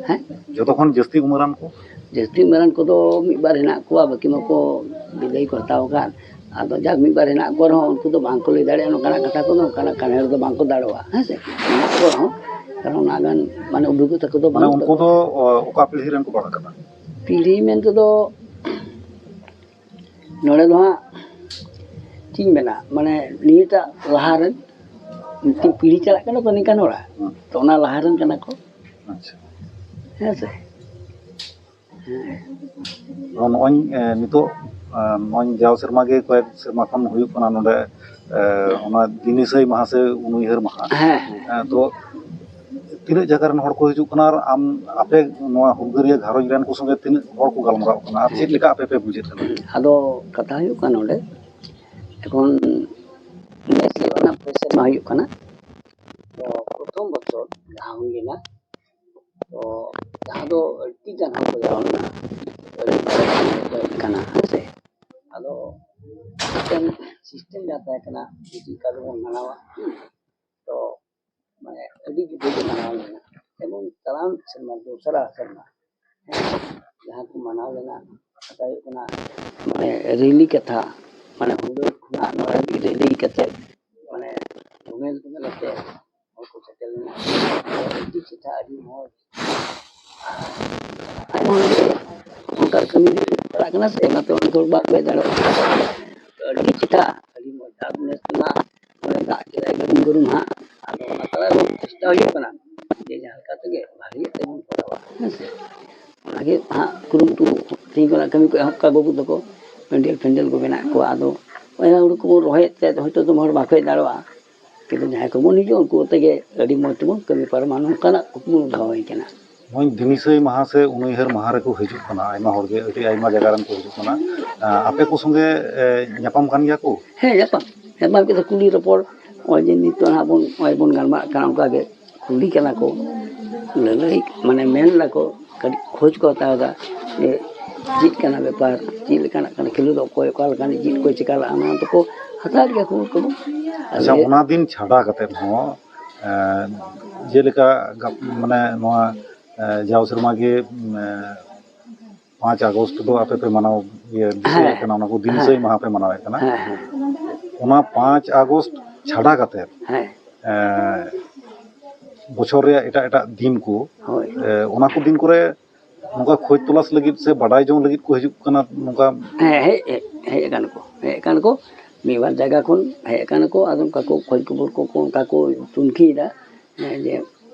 ᱦᱮᱸ? ᱡᱚᱛᱚ ᱠᱷᱚᱱ ᱡᱟᱹᱥᱛᱤ ᱩᱢᱟᱹᱨᱟᱱ ᱠᱚ? ᱡᱟᱹᱥᱛᱤ ᱩᱢᱟᱹᱨᱟᱱ ᱠᱚᱫᱚ ᱢᱤᱫ ᱵᱟᱨ ᱦᱮᱱᱟᱜ ᱠᱚᱣᱟ, ᱵᱟᱹᱠᱤ ᱢᱟᱠᱚ ᱵᱤᱫᱟᱹᱭ ᱠᱚ ᱦᱟᱛᱟᱣ ᱟᱠᱟᱫ᱾ ᱟᱫᱚ ᱡᱟᱠ, ᱢᱤᱫ ᱵᱟᱨ ᱦᱮᱱᱟᱜ ᱠᱚ ᱨᱮᱦᱚᱸ ᱩᱱᱠᱩ ᱫᱚ ᱵᱟᱝ ᱠᱚ ᱞᱟᱹᱭ ᱫᱟᱲᱮᱭᱟᱜᱼᱟ ᱱᱚᱝᱠᱟᱱᱟᱜ ᱠᱟᱛᱷᱟ ᱠᱚᱫᱚ, ᱱᱚᱝᱠᱟᱱᱟᱜ ᱠᱟᱹᱦᱱᱤ ᱨᱮᱫᱚ ᱵᱟᱝ ᱠᱚ ᱫᱟᱲᱮᱭᱟᱜᱼᱟ, ᱦᱮᱸ ᱥᱮ? ᱢᱮᱱᱟᱜ ᱠᱚ ᱨᱮᱦᱚᱸ, ᱠᱟᱨᱚᱱ ᱚᱱᱟ ᱜᱟᱱ ᱢᱟᱱᱮ ᱚᱵᱷᱤᱜᱽᱜᱚᱛᱟ ᱠᱚᱫᱚ ᱢᱟᱱᱮ ᱵᱟᱹᱱᱩᱜ ᱩᱱᱠᱩ ᱛᱟᱠᱚᱣᱟ᱾ ᱫᱚ ᱚ, ᱚᱠᱟ ᱯᱤᱲᱦᱤ ᱨᱮᱱ ᱠᱚ ᱯᱟᱲᱟᱜ ᱠᱟᱱᱟ? ᱯᱤᱲᱦᱤ ᱢᱮᱱ ᱛᱮᱫᱚ ᱱᱚᱰᱮ ᱫᱚ ᱦᱟᱸᱜ ᱪᱮᱫ ᱤᱧ ᱢᱮᱱᱟ, ᱢᱟᱱᱮ ᱱᱤᱭᱟᱹᱴᱟᱜ ᱞᱟᱦᱟ ᱨᱮᱱ ᱢᱤᱫᱴᱤᱡ ᱯᱤᱲᱦᱤ ᱪᱟᱞᱟᱜ ᱠᱟᱱᱟ ᱛᱚ ᱱᱤᱝᱠᱟᱱ ᱦᱚᱲᱟᱜ, ᱦᱩᱸ᱾ ᱛᱚ ᱚᱱᱟ ᱞᱟᱦᱟ ᱨᱮᱱ ᱠᱟᱱᱟ ᱠᱚ, ᱟᱪᱪᱷᱟ᱾ ᱦᱮᱸ ᱥᱮ? ᱦᱮᱸ᱾ ᱱᱚᱜᱼᱚᱭ ᱮ, ᱱᱤᱛᱚᱜ ᱮ, ᱱᱚᱜᱼᱚᱭ ᱡᱟᱣ ᱥᱮᱨᱢᱟ ᱜᱮ ᱠᱚᱭᱮᱠ ᱥᱮᱨᱢᱟ ᱠᱷᱚᱱ ᱦᱩᱭᱩᱜ ᱠᱟᱱᱟ ᱱᱚᱰᱮ ᱮ, ᱚᱱᱟ ᱫᱤᱱᱤᱥᱟᱹᱭ ᱢᱟᱦᱟ ᱥᱮ ᱩᱱᱩᱭᱦᱟᱹᱨ ᱢᱟᱦᱟ᱾ ᱦᱮᱸ, ᱦᱮᱸ᱾ ᱮ, ᱛᱚ ᱛᱤᱱᱟᱹᱜ ᱡᱟᱭᱜᱟ ᱨᱮᱱ ᱦᱚᱲ ᱠᱚ ᱦᱤᱡᱩᱜ ᱠᱟᱱᱟ ᱟᱨ ᱟᱢ ᱟᱯᱮ ᱱᱚᱣᱟ ᱦᱩᱞᱜᱟᱹᱨᱤᱭᱟᱹ ᱜᱷᱟᱨᱚᱸᱡᱽ ᱨᱮᱱ ᱠᱚ ᱥᱚᱸᱜᱮ ᱛᱤᱱᱟᱹᱜ ᱦᱚᱲ ᱠᱚ ᱜᱟᱞᱢᱟᱨᱟᱣ ᱠᱟᱱᱟ ᱟᱨ ᱪᱮᱫ ᱞᱮᱠᱟ ᱟᱯᱮ ᱯᱮ ᱵᱩᱡᱮᱫ ᱠᱟᱱᱟ? ᱟᱫᱚ ᱠᱟᱛᱷᱟ ᱦᱩᱭᱩᱜ ᱠᱟᱱᱟ ᱱᱚᱰᱮ, ᱮᱠᱷᱚᱱ ᱱᱮᱥ ᱦᱩᱭᱩᱜ ᱠᱟᱱᱟ, ᱯᱮ ᱥᱮᱨᱢᱟ ᱦᱩᱭᱩᱜ ᱠᱟᱱᱟ᱾ ᱛᱚ ᱯᱨᱚᱛᱷᱚᱢ ᱵᱚᱪᱷᱚᱨ ᱡᱟᱦᱟᱸ ᱦᱩᱭ ᱞᱮᱱᱟ, ᱛᱚ ᱡᱟᱦᱟᱸ ᱫᱚ ᱟᱹᱰᱤ ᱜᱟᱱ ᱦᱚᱲ ᱠᱚ ᱡᱟᱣᱨᱟ ᱞᱮᱱᱟ, ᱟᱹᱰᱤ ᱢᱟᱨᱟᱝ ᱠᱟᱱᱟ, ᱦᱮᱸ ᱥᱮ? ᱟᱫᱚ ᱢᱤᱫᱴᱮᱱ system ᱡᱟᱦᱟᱸ ᱛᱟᱦᱮᱸ ᱠᱟᱱᱟ, ᱡᱮ ᱪᱮᱫ ᱞᱮᱠᱟ ᱛᱮᱵᱚᱱ ᱢᱟᱱᱟᱣᱟ, ᱛᱚ ᱟᱹᱰᱤ ᱡᱩᱫᱟᱹ ᱜᱮ ᱢᱟᱱᱟᱣ ᱞᱮᱱᱟ᱾ ᱡᱮᱢᱚᱱ ᱪᱟᱞᱟᱣᱮᱱ ᱥᱮᱨᱢᱟ, ᱫᱚᱥᱨᱟ ᱥᱮᱨᱢᱟ, ᱦᱮᱸ, ᱡᱟᱦᱟᱸ ᱠᱚ ᱢᱟᱱᱟᱣ ᱞᱮᱱᱟ, ᱠᱟᱛᱷᱟ ᱦᱩᱭᱩᱜ ᱠᱟᱱᱟ, ᱢᱟᱱᱮ ᱨᱮᱞᱤ ᱠᱟᱛᱷᱟ, ᱢᱟᱱᱮ ᱦᱩᱰᱩᱨ ᱠᱷᱚᱱᱟᱜ ᱱᱚᱰᱮ ᱨᱮᱞᱤ ᱠᱟᱛᱮ, ᱢᱟᱱᱮ ᱛᱩᱢᱮᱞ ᱛᱩᱢᱮᱞ ᱟᱛᱮ ᱦᱚᱲ ᱠᱚ ᱥᱮᱴᱮᱨ ᱞᱮᱱᱟ᱾ ᱟᱹᱰᱤ ᱪᱮᱴᱷᱟ, ᱟᱹᱰᱤ ᱢᱚᱡᱽ᱾ ᱟᱭᱢᱟ ᱦᱚᱲ ᱜᱮ ᱚᱱᱠᱟ ᱠᱟᱹᱢᱤ ᱨᱮ ᱪᱟᱞᱟᱜ ᱠᱟᱱᱟ ᱥᱮ, ᱚᱱᱟᱛᱮ ᱚᱱᱟ ᱠᱚ ᱵᱟᱠᱚ ᱦᱮᱡ ᱫᱟᱲᱮᱭᱟᱜ ᱠᱟᱱᱟ᱾ ᱟᱹᱰᱤ ᱪᱮᱴᱷᱟ, ᱟᱹᱰᱤ ᱢᱚᱡᱽ᱾ ᱟᱨ ᱱᱮᱥ ᱢᱟ ᱚᱱᱮ ᱫᱟᱜ ᱠᱮᱫᱟᱭ ᱜᱩᱨᱩᱢ ᱜᱩᱨᱩᱢ ᱦᱟᱸᱜ, ᱟᱫᱚ ᱚᱱᱟ ᱛᱟᱞᱟ ᱨᱮᱦᱚᱸ ᱪᱮᱥᱴᱟ ᱦᱩᱭᱩᱜ ᱠᱟᱱᱟ ᱡᱮ ᱡᱟᱦᱟᱸ ᱞᱮᱠᱟ ᱛᱮᱜᱮ ᱵᱷᱟᱜᱮ ᱛᱮᱵᱚᱱ ᱠᱚᱨᱟᱣᱟ, ᱦᱮᱸ ᱥᱮ᱾ ᱚᱱᱟᱜᱮ ᱦᱟᱸᱜ ᱠᱩᱨᱩᱢᱩᱴᱩ ᱛᱮᱦᱮᱧ ᱠᱷᱚᱱᱟᱜ ᱠᱟᱹᱢᱤ ᱠᱚ ᱮᱦᱚᱵ ᱠᱟᱜ ᱵᱟᱹᱵᱩ ᱛᱟᱠᱚ, ᱯᱮᱱᱰᱮᱞ ᱯᱷᱮᱱᱰᱮᱞ ᱠᱚ ᱵᱮᱱᱟᱣᱮᱫ ᱠᱚᱣᱟ᱾ ᱟᱫᱚ ᱚᱱᱟ ᱦᱩᱲᱩ ᱠᱚᱵᱚᱱ ᱨᱚᱦᱚᱭᱮᱫ ᱛᱮ ᱦᱚᱭᱛᱳ ᱫᱚᱢᱮ ᱦᱚᱲ ᱵᱟᱠᱚ ᱦᱮᱡ ᱫᱟᱲᱮᱭᱟᱜᱼᱟ, ᱠᱤᱱᱛᱩ ᱡᱟᱦᱟᱸᱭ ᱠᱚᱵᱚᱱ ᱦᱤᱡᱩᱜᱼᱟ ᱩᱱᱠᱩ ᱟᱛᱮ ᱜᱮ ᱟᱹᱰᱤ ᱢᱚᱡᱽ ᱛᱮᱵᱚᱱ ᱠᱟᱹᱢᱤ ᱯᱟᱨᱚᱢᱟ, ᱱᱚᱝᱠᱟᱱᱟᱜ ᱠᱩᱠᱢᱩ ᱫᱚᱦᱚ ᱦᱩᱭ ᱠᱟᱱᱟ᱾ ᱱᱚᱜᱼᱚᱭ ᱫᱤᱱᱤᱥᱟᱹᱭ ᱢᱟᱦᱟ ᱥᱮ ᱩᱱᱩᱭᱦᱟᱹᱨ ᱢᱟᱦᱟ ᱨᱮᱠᱚ ᱦᱤᱡᱩᱜ ᱠᱟᱱᱟ, ᱟᱭᱢᱟ ᱦᱚᱲᱜᱮ ᱟᱹᱰᱤ ᱟᱭᱢᱟ ᱡᱟᱭᱜᱟ ᱨᱮᱱ ᱠᱚ ᱦᱤᱡᱩᱜ ᱠᱟᱱᱟ᱾ ᱟᱸ, ᱟᱯᱮ ᱠᱚ ᱥᱚᱸᱜᱮ, ᱮ, ᱧᱟᱯᱟᱢ ᱠᱟᱱ ᱜᱮᱭᱟ ᱠᱚ? ᱦᱮᱸ, ᱧᱟᱯᱟᱢ, ᱧᱟᱯᱟᱢ ᱠᱟᱛᱮ ᱠᱩᱞᱤ ᱨᱚᱯᱚᱲ, ᱱᱚᱜᱼᱚᱭ ᱡᱮ ᱱᱤᱛᱚᱜ ᱱᱟᱦᱟᱜ ᱵᱚᱱ, ᱱᱚᱜᱼᱚᱭ ᱵᱚᱱ ᱜᱟᱞᱢᱟᱨᱟᱜ ᱠᱟᱱᱟ, ᱚᱱᱠᱟ ᱜᱮ ᱠᱩᱞᱤ ᱠᱟᱱᱟ ᱠᱚ, ᱞᱟᱹᱞᱟᱹᱭ, ᱢᱟᱱᱮ ᱢᱮᱱ ᱫᱟᱠᱚ, ᱠᱟᱹᱴᱤᱡ ᱠᱷᱳᱡᱽ ᱠᱚ ᱦᱟᱛᱟᱣ ᱮᱫᱟ ᱡᱮ ᱪᱮᱫ ᱠᱟᱱᱟ ᱵᱮᱯᱟᱨ, ᱪᱮᱫ ᱞᱮᱠᱟᱱᱟᱜ ᱠᱟᱱᱟ, ᱠᱷᱮᱞᱳᱰ ᱚᱠᱚᱭ ᱚᱠᱟ ᱞᱮᱠᱟᱱ ᱡᱤᱛ ᱠᱚᱭ ᱪᱤᱠᱟ ᱞᱟᱜᱼᱟ, ᱱᱚᱣᱟ ᱫᱚᱠᱚ ᱦᱟᱛᱟᱣ ᱜᱮᱭᱟ ᱠᱷᱚᱵᱚᱨ ᱠᱚᱫᱚ᱾ ᱟᱪᱪᱷᱟ, ᱟᱫᱚ ᱚᱱᱟ ᱫᱤᱱ ᱪᱷᱟᱰᱟ ᱠᱟᱛᱮᱫ ᱦᱚᱸ, ᱮᱸ, ᱡᱮᱞᱮᱠᱟ ᱜᱟᱯ-, ᱢᱟᱱᱮ ᱱᱚᱣᱟ, ᱮᱸ, ᱡᱟᱣ ᱥᱮᱨᱢᱟ ᱜᱮ, ᱮᱸ, ᱯᱟᱸᱪ ᱟᱜᱚᱥᱴ ᱫᱚ ᱟᱯᱮ ᱯᱮ ᱢᱟᱱᱟᱣ, ᱤᱭᱟᱹ, ᱫᱤᱥᱟᱹᱭᱮᱫ ᱦᱮᱸ᱾ ᱠᱟᱱᱟ, ᱚᱱᱟ ᱠᱚ ᱫᱤᱱ ᱦᱮᱸ᱾ ᱫᱤᱥᱟᱹᱭ ᱢᱟᱦᱟ ᱯᱮ ᱢᱟᱱᱟᱣᱮᱫ ᱠᱟᱱᱟ᱾ ᱦᱮᱸ, ᱦᱮᱸ᱾ ᱚᱱᱟ ᱯᱟᱸᱪ ᱟᱜᱚᱥᱴ ᱪᱷᱟᱰᱟ ᱠᱟᱛᱮᱫ, ᱦᱮᱸ᱾ ᱮᱸ, ᱵᱚᱪᱷᱚᱨ ᱨᱮᱭᱟᱜ ᱮᱴᱟᱜ ᱮᱴᱟᱜ ᱫᱤᱱ ᱠᱚ, ᱦᱳᱭ᱾ ᱮᱸ, ᱚᱱᱟ ᱠᱚ ᱫᱤᱱ ᱠᱚᱨᱮ ᱱᱚᱝᱠᱟ ᱠᱷᱚᱡᱽ ᱛᱚᱞᱟᱥ ᱞᱟᱹᱜᱤᱫ ᱥᱮ ᱵᱟᱰᱟᱭ ᱡᱚᱝ ᱞᱟᱹᱜᱤᱫ ᱠᱚ ᱦᱤᱡᱩᱜ ᱠᱟᱱᱟ ᱱᱚᱝᱠᱟ? ᱦᱮᱸ, ᱦᱮᱡ, ᱦᱮᱡ, ᱦᱮᱡ ᱟᱠᱟᱱ ᱠᱚ, ᱦᱮᱡ ᱟᱠᱟᱱ ᱠᱚ᱾ ᱢᱤᱫ ᱵᱟᱨ ᱡᱟᱭᱜᱟ ᱠᱷᱚᱱ ᱦᱮᱡ ᱟᱠᱟᱱ ᱠᱚ, ᱟᱫᱚ ᱚᱱᱠᱟ ᱠᱚ ᱠᱷᱚᱡᱽ ᱠᱷᱚᱵᱚᱨ ᱠᱚ, ᱠᱚ ᱚᱱᱠᱟ ᱠᱚ ᱛᱩᱱᱠᱷᱤᱭᱮᱫᱟ, ᱦᱮᱸ, ᱡᱮ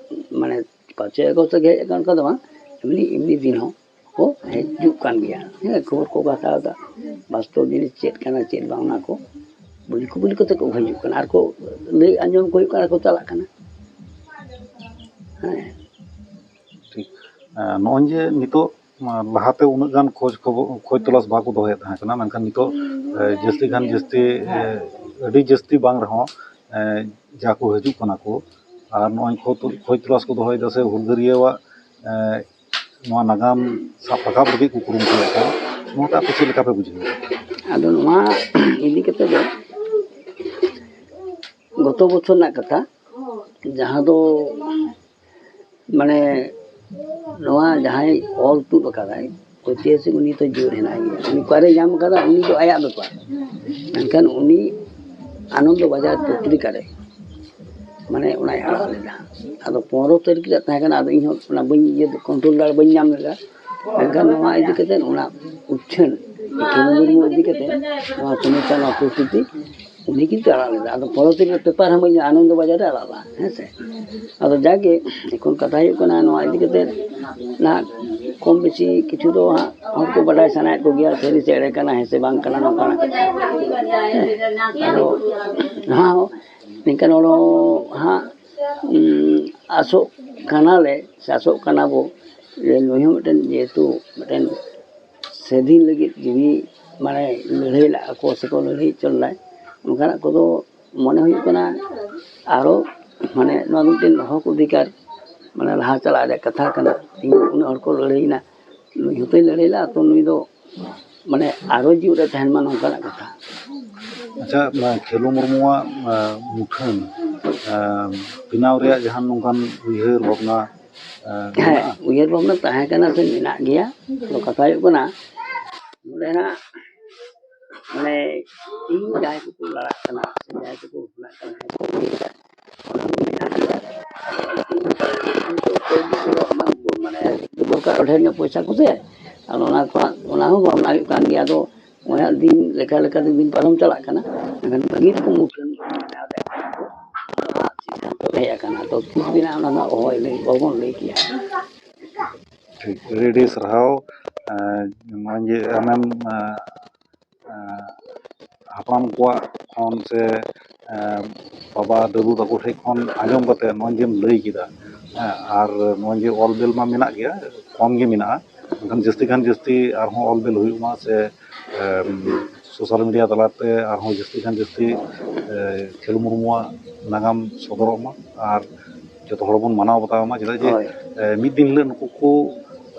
ᱢᱟᱱᱮ ᱯᱟᱸᱪᱚᱭ ᱟᱜᱚᱥᱴ ᱨᱮᱜᱮ ᱦᱮᱡ ᱟᱠᱟᱱ, ᱚᱱᱠᱟ ᱫᱚ ᱵᱟᱝ, ᱮᱢᱱᱤ, ᱮᱢᱱᱤ ᱫᱤᱱ ᱦᱚᱸ ᱠᱚ ᱦᱤᱡᱩᱜ ᱠᱟᱱ ᱜᱮᱭᱟ᱾ ᱦᱮᱸ, ᱠᱷᱚᱵᱚᱨ ᱠᱚᱠᱚ ᱦᱟᱛᱟᱣ ᱮᱫᱟ, ᱵᱟᱥᱛᱚᱵ ᱡᱤᱱᱤᱥ ᱪᱮᱫ ᱠᱟᱱᱟ ᱪᱮᱫ ᱵᱟᱝ, ᱚᱱᱟ ᱠᱚ ᱵᱩᱞᱤ ᱠᱚ ᱵᱩᱞᱤ ᱠᱟᱛᱮ ᱠᱚ ᱦᱤᱡᱩᱜ ᱠᱟᱱᱟ, ᱟᱨ ᱠᱚ ᱞᱟᱹᱭ ᱟᱸᱡᱚᱢ ᱠᱚ ᱦᱩᱭᱩᱜ ᱠᱟᱱᱟ, ᱟᱨ ᱠᱚ ᱪᱟᱞᱟᱜ ᱠᱟᱱᱟ᱾ ᱦᱮᱸ᱾ ᱴᱷᱤᱠ᱾ ᱮᱸ, ᱱᱚᱜᱼᱚᱭ ᱡᱮ ᱱᱤᱛᱚᱜ, ᱮᱸ, ᱞᱟᱦᱟᱛᱮ ᱩᱱᱟᱹᱜ ᱜᱟᱱ ᱠᱷᱚᱡᱽ ᱠᱷᱚᱵᱚᱨ, ᱠᱷᱚᱡᱽ ᱛᱚᱞᱟᱥ ᱵᱟᱠᱚ ᱫᱚᱦᱚᱭᱮᱫ ᱛᱟᱦᱮᱸ ᱠᱟᱱᱟ, ᱢᱮᱱᱠᱷᱟᱱ ᱱᱤᱛᱚᱜ, ᱮᱸ, ᱡᱟᱹᱥᱛᱤ ᱠᱷᱟᱱ ᱡᱟᱹᱥᱛᱤ, ᱮᱸ, ᱟᱹᱰᱤ ᱡᱟᱹᱥᱛᱤ ᱵᱟᱝ ᱨᱮᱦᱚᱸ, ᱮᱸ, ᱡᱟ ᱠᱚ ᱦᱤᱡᱩᱜ ᱠᱟᱱᱟ ᱠᱚ, ᱟᱨ ᱱᱚᱜᱼᱚᱭ ᱠᱷᱚᱡᱽ, ᱠᱷᱚᱡᱽ ᱛᱚᱞᱟᱥ ᱠᱚ ᱫᱚᱦᱚᱭᱮᱫᱟ ᱥᱮ ᱦᱩᱞᱜᱟᱹᱨᱤᱭᱟᱹᱣᱟᱜ, ᱮᱸ, ᱱᱚᱣᱟ ᱱᱟᱜᱟᱢ ᱥᱟᱵ ᱨᱟᱠᱟᱵ ᱞᱟᱹᱜᱤᱫ ᱠᱚ ᱠᱩᱨᱩᱢᱩᱴᱩᱭᱮᱫ ᱠᱟᱱ, ᱱᱚᱣᱟᱴᱟᱜ ᱟᱯᱮ ᱪᱮᱫ ᱞᱮᱠᱟ ᱯᱮ ᱵᱩᱡᱷᱟᱹᱣᱟ? ᱟᱫᱚ ᱱᱚᱣᱟ ᱤᱫᱤ ᱠᱟᱛᱮ ᱫᱚ ᱜᱚᱛᱚ ᱵᱚᱪᱷᱚᱨ ᱨᱮᱱᱟᱜ ᱠᱟᱛᱷᱟ, ᱡᱟᱦᱟᱸ ᱫᱚ ᱢᱟᱱᱮ ᱱᱚᱣᱟ ᱡᱟᱦᱟᱸᱭ ᱚᱞ ᱛᱩᱫ ᱟᱠᱟᱫᱟᱭ ᱳᱭᱛᱤᱦᱟᱥᱤᱠ, ᱩᱱᱤ ᱛᱚ ᱡᱤᱭᱟᱹᱲ ᱦᱮᱱᱟᱭ ᱜᱮᱭᱟ᱾ ᱩᱱᱤ ᱚᱠᱟᱨᱮ ᱧᱟᱢ ᱟᱠᱟᱫᱟ, ᱩᱱᱤ ᱫᱚ ᱟᱭᱟᱜ ᱵᱮᱯᱟᱨ᱾ ᱢᱮᱱᱠᱷᱟᱱ ᱩᱱᱤ ᱟᱱᱚᱱᱫᱚ ᱵᱟᱡᱟᱨ ᱯᱚᱛᱨᱤᱠᱟ ᱨᱮ ᱢᱟᱱᱮ ᱚᱱᱟᱭ ᱟᱲᱟᱜ ᱞᱮᱫᱟ᱾ ᱟᱫᱚ ᱯᱚᱱᱨᱚ ᱛᱟᱹᱨᱤᱠᱷ ᱨᱮᱭᱟᱜ ᱛᱟᱦᱮᱸ ᱠᱟᱱᱟ, ᱟᱫᱚ ᱤᱧᱦᱚᱸ ᱚᱱᱟ ᱵᱟᱹᱧ ᱤᱭᱟᱹ ᱠᱚᱱᱴᱨᱳᱞ ᱫᱟᱲᱮ ᱵᱟᱹᱧ ᱧᱟᱢ ᱞᱮᱫᱟ᱾ ᱢᱮᱱᱠᱷᱟᱱ ᱱᱚᱣᱟ ᱤᱫᱤ ᱠᱟᱛᱮ, ᱚᱱᱟ ᱩᱪᱷᱟᱹᱱ ᱠᱷᱮᱞᱳ ᱢᱩᱨᱢᱩ ᱤᱫᱤ ᱠᱟᱛᱮ ᱱᱚᱣᱟ ᱥᱚᱢᱚᱥᱥᱟ, ᱱᱚᱣᱟ ᱯᱚᱨᱤᱥᱛᱷᱤᱛᱤ ᱩᱱᱤ ᱠᱤᱱᱛᱩ ᱟᱲᱟᱜ ᱞᱮᱫᱟ᱾ ᱟᱫᱚ ᱯᱚᱨᱚᱵᱚᱨᱛᱤ ᱨᱮ ᱯᱮᱯᱟᱨ ᱦᱚᱸ ᱵᱟᱹᱧ, ᱟᱱᱚᱱᱫᱚ ᱵᱟᱡᱟᱨ ᱨᱮ ᱟᱲᱟᱜ ᱞᱮᱫᱟ, ᱦᱮᱸ ᱥᱮ᱾ ᱟᱫᱚ ᱡᱟᱜᱮ ᱮᱠᱷᱚᱱ ᱠᱟᱛᱷᱟ ᱦᱩᱭᱩᱜ ᱠᱟᱱᱟ, ᱱᱚᱣᱟ ᱤᱫᱤ ᱠᱟᱛᱮ ᱱᱟᱦᱟᱜ ᱠᱚᱢ ᱵᱮᱥᱤ ᱠᱤᱪᱷᱩ ᱫᱚ ᱦᱟᱸᱜ ᱦᱚᱲ ᱠᱚ ᱵᱟᱰᱟᱭ ᱥᱟᱱᱟᱭᱮᱫ ᱠᱚᱜᱮᱭᱟ, ᱥᱟᱹᱨᱤ ᱥᱮ ᱮᱲᱮ ᱠᱟᱱᱟ, ᱦᱮᱸ ᱥᱮ ᱵᱟᱝ ᱠᱟᱱᱟ, ᱱᱚᱝᱠᱟᱱᱟᱜ᱾ ᱦᱮᱸ, ᱟᱫᱚ ᱱᱚᱣᱟ ᱦᱚᱸ ᱱᱤᱝᱠᱟᱹ ᱱᱚᱰᱮ ᱦᱟᱸᱜ, ᱩᱸ, ᱟᱥᱚᱜ ᱠᱟᱱᱟᱞᱮ ᱥᱮ ᱟᱥᱚᱜ ᱠᱟᱱᱟ ᱵᱚ ᱡᱮ ᱱᱩᱭ ᱦᱚᱸ ᱢᱤᱫᱴᱮᱱ, ᱡᱮᱦᱮᱛᱩ ᱢᱤᱫᱴᱮᱱ ᱥᱟᱹᱫᱷᱤᱱ ᱞᱟᱹᱜᱤᱫ ᱡᱤᱣᱤ ᱢᱟᱱᱮ ᱞᱟᱹᱲᱦᱟᱹᱭ ᱞᱟᱜᱼᱟ ᱠᱚ ᱥᱮᱠᱚ ᱞᱟᱹᱲᱦᱟᱹᱭ ᱦᱚᱪᱚ ᱞᱮᱱᱟ, ᱚᱱᱠᱟᱱᱟᱜ ᱠᱚᱫᱚ ᱢᱚᱱᱮ ᱦᱩᱭᱩᱜ ᱠᱟᱱᱟ ᱟᱨᱚ ᱢᱟᱱᱮ ᱱᱚᱣᱟ ᱢᱤᱫᱴᱮᱱ ᱦᱚᱠ ᱚᱫᱷᱤᱠᱟᱨ ᱢᱟᱱᱮ ᱞᱟᱦᱟ ᱪᱟᱞᱟᱜ ᱨᱮᱭᱟᱜ ᱠᱟᱛᱷᱟ ᱠᱟᱱᱟ᱾ ᱛᱮᱦᱮᱧ ᱩᱱᱟᱹᱜ ᱦᱚᱲ ᱠᱚ ᱞᱟᱹᱲᱦᱟᱹᱭᱮᱱᱟ, ᱱᱩᱭ ᱦᱚᱸᱛᱚᱭ ᱞᱟᱹᱲᱦᱟᱹᱭ ᱞᱟᱜᱼᱟ, ᱛᱚ ᱱᱩᱭ ᱫᱚ ᱢᱟᱱᱮ ᱟᱨᱚ ᱡᱤᱣᱮᱫ ᱮ ᱛᱟᱦᱮᱱ ᱢᱟ, ᱱᱚᱝᱠᱟᱱᱟᱜ ᱠᱟᱛᱷᱟ᱾ ᱟᱪᱪᱷᱟ, ᱚᱱᱟ ᱠᱷᱮᱞᱳ ᱢᱩᱨᱢᱩᱣᱟᱜ, ᱟᱸ, ᱢᱩᱴᱷᱟᱹᱱ, ᱟᱸ, ᱵᱮᱱᱟᱣ ᱨᱮᱭᱟᱜ ᱡᱟᱦᱟᱱ ᱱᱚᱝᱠᱟᱱ ᱩᱭᱦᱟᱹᱨ ᱵᱷᱟᱵᱽᱱᱟ, ᱟᱸ, ᱦᱮᱸ, ᱢᱮᱱᱟᱜᱼᱟ? ᱩᱭᱦᱟᱹᱨ ᱵᱷᱟᱵᱽᱱᱟ ᱛᱟᱦᱮᱸ ᱠᱟᱱᱟ ᱥᱮ ᱢᱮᱱᱟᱜ ᱜᱮᱭᱟ᱾ ᱟᱫᱚ ᱠᱟᱛᱷᱟ ᱦᱩᱭᱩᱜ ᱠᱟᱱᱟ, ᱱᱚᱰᱮ ᱦᱟᱸᱜ ᱢᱟᱱᱮ ᱤᱧ ᱡᱟᱦᱟᱸᱭ ᱠᱚᱠᱚ ᱞᱟᱲᱟᱜ ᱠᱟᱱᱟ ᱥᱮ ᱡᱟᱦᱟᱸᱭ ᱠᱚᱠᱚ ᱵᱟᱯᱞᱟᱜ ᱠᱟᱱᱟ, ᱦᱮᱸ, ᱚᱱᱟ ᱠᱚ ᱢᱮᱱᱟᱜ ᱜᱮᱭᱟ᱾ ᱩᱱᱠᱩ ᱠᱟᱹᱣᱰᱤ ᱠᱚ ᱮᱢᱟ ᱠᱚ, ᱢᱟᱱᱮ ᱫᱚᱨᱠᱟᱨ ᱰᱷᱮᱨ ᱧᱚᱜ ᱯᱚᱭᱥᱟ ᱠᱚᱥᱮ, ᱟᱫᱚ ᱚᱱᱟ ᱠᱚ ᱦᱟᱸᱜ, ᱚᱱᱟ ᱦᱚᱸ ᱵᱷᱟᱵᱽᱱᱟ ᱦᱩᱭᱩᱜ ᱠᱟᱱ ᱜᱮᱭᱟ᱾ ᱟᱫᱚ ᱚᱱᱟ ᱫᱤᱱ ᱞᱮᱠᱟ ᱞᱮᱠᱟᱛᱮ ᱫᱤᱱ ᱯᱟᱨᱚᱢ ᱪᱟᱞᱟᱜ ᱠᱟᱱᱟ, ᱢᱮᱱᱠᱷᱟᱱ ᱵᱷᱟᱹᱜᱤ ᱨᱚᱠᱚᱢ ᱢᱩᱴᱷᱟᱹᱱ ᱵᱮᱱᱟᱣ ᱨᱮᱭᱟᱜ ᱥᱤᱫᱽᱫᱷᱟᱱᱛᱚ ᱦᱮᱡ ᱟᱠᱟᱱᱟ᱾ ᱟᱫᱚ ᱛᱤᱥ ᱵᱮᱱᱟᱜᱼᱟ, ᱚᱱᱟ ᱫᱚ ᱚᱦᱚᱭ ᱞᱟᱹᱭ, ᱚᱦᱚᱵᱚᱱ ᱞᱟᱹᱭ ᱠᱮᱭᱟ᱾ ᱴᱷᱤᱠ, ᱟᱹᱰᱤ ᱟᱹᱰᱤ ᱥᱟᱨᱦᱟᱣ᱾ ᱮᱸ, ᱱᱚᱜᱼᱚᱭ ᱡᱮ ᱟᱢᱮᱢ, ᱮᱸ, ᱮᱸ, ᱦᱟᱯᱲᱟᱢ ᱠᱚᱣᱟᱜ ᱠᱷᱚᱱ ᱥᱮ, ᱮᱸ, ᱵᱟᱵᱟ ᱫᱟᱫᱩ ᱛᱟᱠᱚ ᱴᱷᱮᱱ ᱠᱷᱚᱱ ᱟᱸᱡᱚᱢ ᱠᱟᱛᱮ ᱱᱚᱜᱼᱚᱭ ᱡᱮᱢ ᱞᱟᱹᱭ ᱠᱮᱫᱟ, ᱦᱮᱸ, ᱟᱨ ᱱᱚᱜᱼᱚᱭ ᱡᱮ ᱚᱞ ᱵᱮᱞ ᱢᱟ ᱢᱮᱱᱟᱜ ᱜᱮᱭᱟ, ᱠᱚᱢ ᱜᱮ ᱢᱮᱱᱟᱜᱼᱟ, ᱢᱮᱱᱠᱷᱟᱱ ᱡᱟᱹᱥᱛᱤ ᱠᱷᱟᱱ ᱡᱟᱹᱥᱛᱤ ᱟᱨᱦᱚᱸ ᱚᱞ ᱵᱮᱞ ᱦᱩᱭᱩᱜ ᱢᱟ ᱥᱮ, ᱮᱸ, ᱥᱳᱥᱟᱞ ᱢᱤᱰᱤᱭᱟ ᱛᱟᱞᱟᱛᱮ ᱟᱨᱦᱚᱸ ᱡᱟᱹᱥᱛᱤ ᱠᱷᱟᱱ ᱡᱟᱹᱥᱛᱤ, ᱮᱸ, ᱠᱷᱮᱞᱳ ᱢᱩᱨᱢᱩᱣᱟᱜ ᱱᱟᱜᱟᱢ ᱥᱚᱫᱚᱨᱚᱜ ᱢᱟ ᱟᱨ ᱡᱚᱛᱚ ᱦᱚᱲ ᱵᱚᱱ ᱢᱟᱱᱟᱣ ᱵᱟᱛᱟᱣ ᱢᱟ᱾ ᱪᱮᱫᱟᱜ ᱡᱮ, ᱦᱳᱭ᱾ ᱮᱸ, ᱢᱤᱫ ᱫᱤᱱ ᱦᱤᱞᱳᱜ ᱱᱩᱠᱩ ᱠᱚ,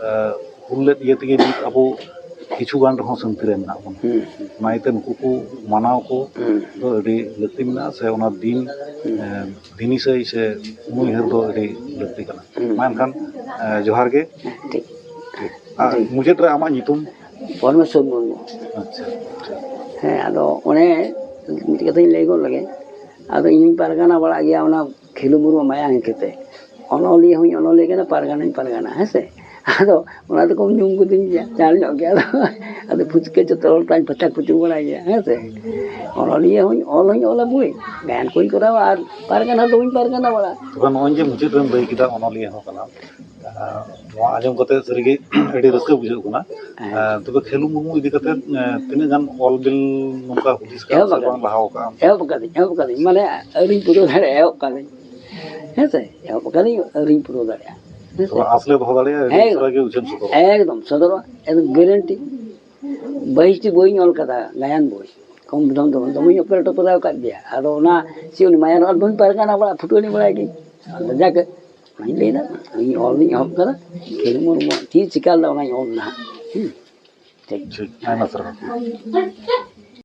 ᱮᱸ, ᱦᱩᱞ ᱞᱮᱫ ᱤᱭᱟᱹ ᱛᱮᱜᱮ ᱱᱤᱛ ᱟᱵᱚ ᱠᱤᱪᱷᱩ ᱜᱟᱱ ᱨᱮᱦᱚᱸ ᱥᱟᱹᱱᱛᱤ ᱨᱮ ᱢᱮᱱᱟᱜ ᱵᱚᱱᱟ᱾ ᱦᱩᱸ᱾ ᱚᱱᱟ ᱤᱭᱟᱹᱛᱮ ᱱᱩᱠᱩ ᱠᱚ ᱢᱟᱱᱟᱣ ᱠᱚ ᱦᱩᱸ᱾ ᱫᱚ ᱟᱹᱰᱤ ᱞᱟᱹᱠᱛᱤ ᱢᱮᱱᱟᱜᱼᱟ, ᱥᱮ ᱚᱱᱟ ᱫᱤᱱ, ᱦᱩᱸ᱾ ᱮ, ᱫᱤᱱ ᱤᱥᱟᱹᱭ ᱥᱮ ᱩᱱᱩᱭᱦᱟᱹᱨ ᱫᱚ ᱟᱹᱰᱤ ᱞᱟᱹᱠᱛᱤ ᱠᱟᱱᱟ᱾ ᱦᱩᱸ᱾ ᱢᱟ ᱮᱱᱠᱷᱟᱱ, ᱮ, ᱡᱚᱦᱟᱨ ᱜᱮ᱾ ᱴᱷᱤᱠ᱾ ᱴᱷᱤᱠ᱾ ᱟᱨ ᱴᱷᱤᱠ᱾ ᱢᱩᱪᱟᱹᱫ ᱨᱮ ᱟᱢᱟᱜ ᱧᱩᱛᱩᱢ? ᱯᱚᱨᱢᱮᱥᱣᱚᱨ ᱢᱩᱨᱢᱩ᱾ ᱟᱪᱪᱷᱟ, ᱟᱪᱪᱷᱟ᱾ ᱦᱮᱸ, ᱟᱫᱚ ᱚᱱᱮ ᱢᱤᱫᱴᱮᱡ ᱠᱟᱛᱷᱟᱧ ᱞᱟᱹᱭ ᱜᱚᱫ ᱞᱮᱜᱮ᱾ ᱟᱫᱚ ᱤᱧ ᱦᱚᱸᱧ ᱯᱟᱨᱜᱟᱱᱟ ᱵᱟᱲᱟᱜ ᱜᱮᱭᱟ ᱚᱱᱟ ᱠᱷᱮᱞᱩ ᱢᱩᱨᱢᱩ ᱢᱟᱭᱟ ᱤᱭᱟᱹᱛᱮ᱾ ᱚᱱᱚᱞᱤᱭᱟᱹ ᱦᱚᱸᱧ ᱚᱱᱚᱞᱤᱭᱟᱹ ᱠᱟᱱᱟ, ᱯᱟᱨᱜᱟᱱᱟᱧ ᱯᱟᱨᱜᱟᱱᱟ, ᱦᱮᱸ ᱥᱮ? ᱟᱫᱚ ᱚᱱᱟ ᱫᱚᱠᱚ ᱧᱩᱢ ᱠᱟᱹᱫᱤᱧ ᱜᱮᱭᱟ, ᱪᱟᱬ ᱧᱚᱜ ᱜᱮ᱾ ᱟᱫᱚ, ᱟᱫᱚ ᱯᱷᱩᱪᱠᱟᱹ ᱡᱚᱛᱚ ᱦᱚᱲ ᱛᱟᱧ ᱯᱟᱪᱟᱠ ᱯᱩᱪᱩᱨ ᱵᱟᱲᱟᱭ ᱜᱮᱭᱟ, ᱦᱮᱸ ᱥᱮ? ᱚᱱᱚᱞᱤᱭᱟᱹ ᱦᱚᱸᱧ ᱚᱞ ᱦᱚᱸᱧ ᱚᱞᱟ ᱵᱳᱭ, ᱜᱟᱭᱟᱱ ᱠᱚᱧ ᱠᱚᱨᱟᱣᱟ, ᱟᱨ ᱯᱟᱨᱜᱟᱱᱟ ᱫᱚ ᱵᱟᱹᱧ ᱯᱟᱨᱜᱟᱱᱟ ᱵᱟᱲᱟ᱾ ᱛᱚᱵᱮ ᱱᱚᱜᱼᱚᱭ ᱡᱮ ᱢᱩᱪᱟᱹᱫ ᱨᱮᱢ ᱞᱟᱹᱭ ᱠᱮᱫᱟ ᱚᱱᱚᱞᱤᱭᱟᱹ ᱦᱚᱸ ᱠᱟᱱᱟᱢ, ᱟᱨ ᱱᱚᱣᱟ ᱟᱸᱡᱚᱢ ᱠᱟᱛᱮ ᱥᱟᱹᱨᱤᱜᱮ ᱟᱹᱰᱤ ᱨᱟᱹᱥᱠᱟᱹ ᱵᱩᱡᱷᱟᱹᱜ ᱠᱟᱱᱟ᱾ ᱦᱮᱸ᱾ ᱟᱨ ᱛᱚᱵᱮ ᱠᱷᱮᱞᱩ ᱢᱩᱨᱢᱩ ᱤᱫᱤ ᱠᱟᱛᱮ, ᱮ, ᱛᱤᱱᱟᱹᱜ ᱜᱟᱱ ᱚᱞ ᱵᱤᱞ ᱱᱚᱝᱠᱟ ᱦᱩᱫᱤᱥ ᱠᱟᱜᱼᱟ ᱮᱦᱚᱵ ᱥᱮ ᱟᱠᱟᱫᱟᱹᱧ᱾ ᱵᱟᱝ ᱞᱟᱦᱟᱣ ᱠᱟᱜᱼᱟ? ᱮᱦᱚᱵ ᱟᱠᱟᱫᱟᱹᱧ, ᱮᱦᱚᱵ ᱟᱠᱟᱫᱟᱹᱧ, ᱢᱟᱱᱮ ᱟᱹᱣᱨᱤᱧ ᱯᱩᱨᱟᱹᱣ ᱫᱟᱲᱮᱭᱟᱜᱼᱟ, ᱮᱦᱚᱵ ᱟᱠᱟᱫᱟᱹᱧ, ᱦᱮᱸ ᱥᱮ? ᱮᱦᱚᱵ ᱟᱠᱟᱫᱟᱹᱧ, ᱟᱹᱣᱨᱤᱧ ᱯᱩᱨᱟᱹᱣ ᱫᱟᱲᱮᱭᱟᱜᱼᱟ, ᱦᱮᱸ ᱥᱮ? ᱛᱚᱵᱮ ᱟᱸᱥ ᱞᱮ ᱫᱚᱦᱚ ᱫᱟᱲᱮᱭᱟᱜᱼᱟ, ᱟᱹᱰᱤ ᱦᱮᱸ, ᱩᱥᱟᱹᱨᱟ ᱜᱮ ᱩᱪᱷᱟᱹᱱ ᱥᱚᱫᱚᱨᱚᱜᱼᱟ᱾ ᱮᱠᱫᱚᱢ ᱥᱚᱫᱚᱨᱚᱜᱼᱟ, ᱮᱠᱫᱚᱢ ᱜᱮᱨᱮᱱᱴᱤ᱾ ᱵᱟᱭᱤᱥ ᱴᱤ ᱵᱳᱭᱤᱧ ᱚᱞ ᱠᱟᱫᱟ, ᱜᱟᱭᱟᱱ ᱵᱳᱭ, ᱠᱚᱢ ᱫᱚᱢ ᱫᱚ ᱵᱟᱝ, ᱫᱚᱢᱮᱧ ᱚᱯᱮᱨᱟ ᱴᱚᱯᱮᱨᱟ ᱟᱠᱟᱫ ᱜᱮᱭᱟ᱾ ᱟᱫᱚ ᱚᱱᱟ ᱪᱮᱫ ᱩᱱᱤ ᱢᱟᱭᱟᱨ ᱟᱞᱵᱟᱢ ᱯᱟᱨᱜᱟᱱᱟ ᱵᱟᱲᱟ, ᱯᱷᱩᱴᱟᱹᱱᱤ ᱵᱟᱲᱟᱭ ᱜᱤᱧ᱾ ᱟᱫᱚ ᱡᱟᱠ, ᱚᱱᱟᱧ ᱞᱟᱹᱭᱫᱟ, ᱤᱧ ᱚᱞ ᱫᱩᱧ ᱮᱦᱚᱵ ᱠᱟᱫᱟ, ᱠᱷᱮᱞ ᱢᱩᱨᱢᱩ ᱪᱮᱫ ᱪᱤᱠᱟ ᱞᱮᱫᱟ ᱚᱱᱟᱧ ᱚᱞ ᱫᱟ ᱦᱟᱸᱜ᱾ ᱦᱩᱸ, ᱴᱷᱤᱠ᱾ ᱴᱷᱤᱠ, ᱟᱭᱢᱟ ᱥᱟᱨᱦᱟᱣ᱾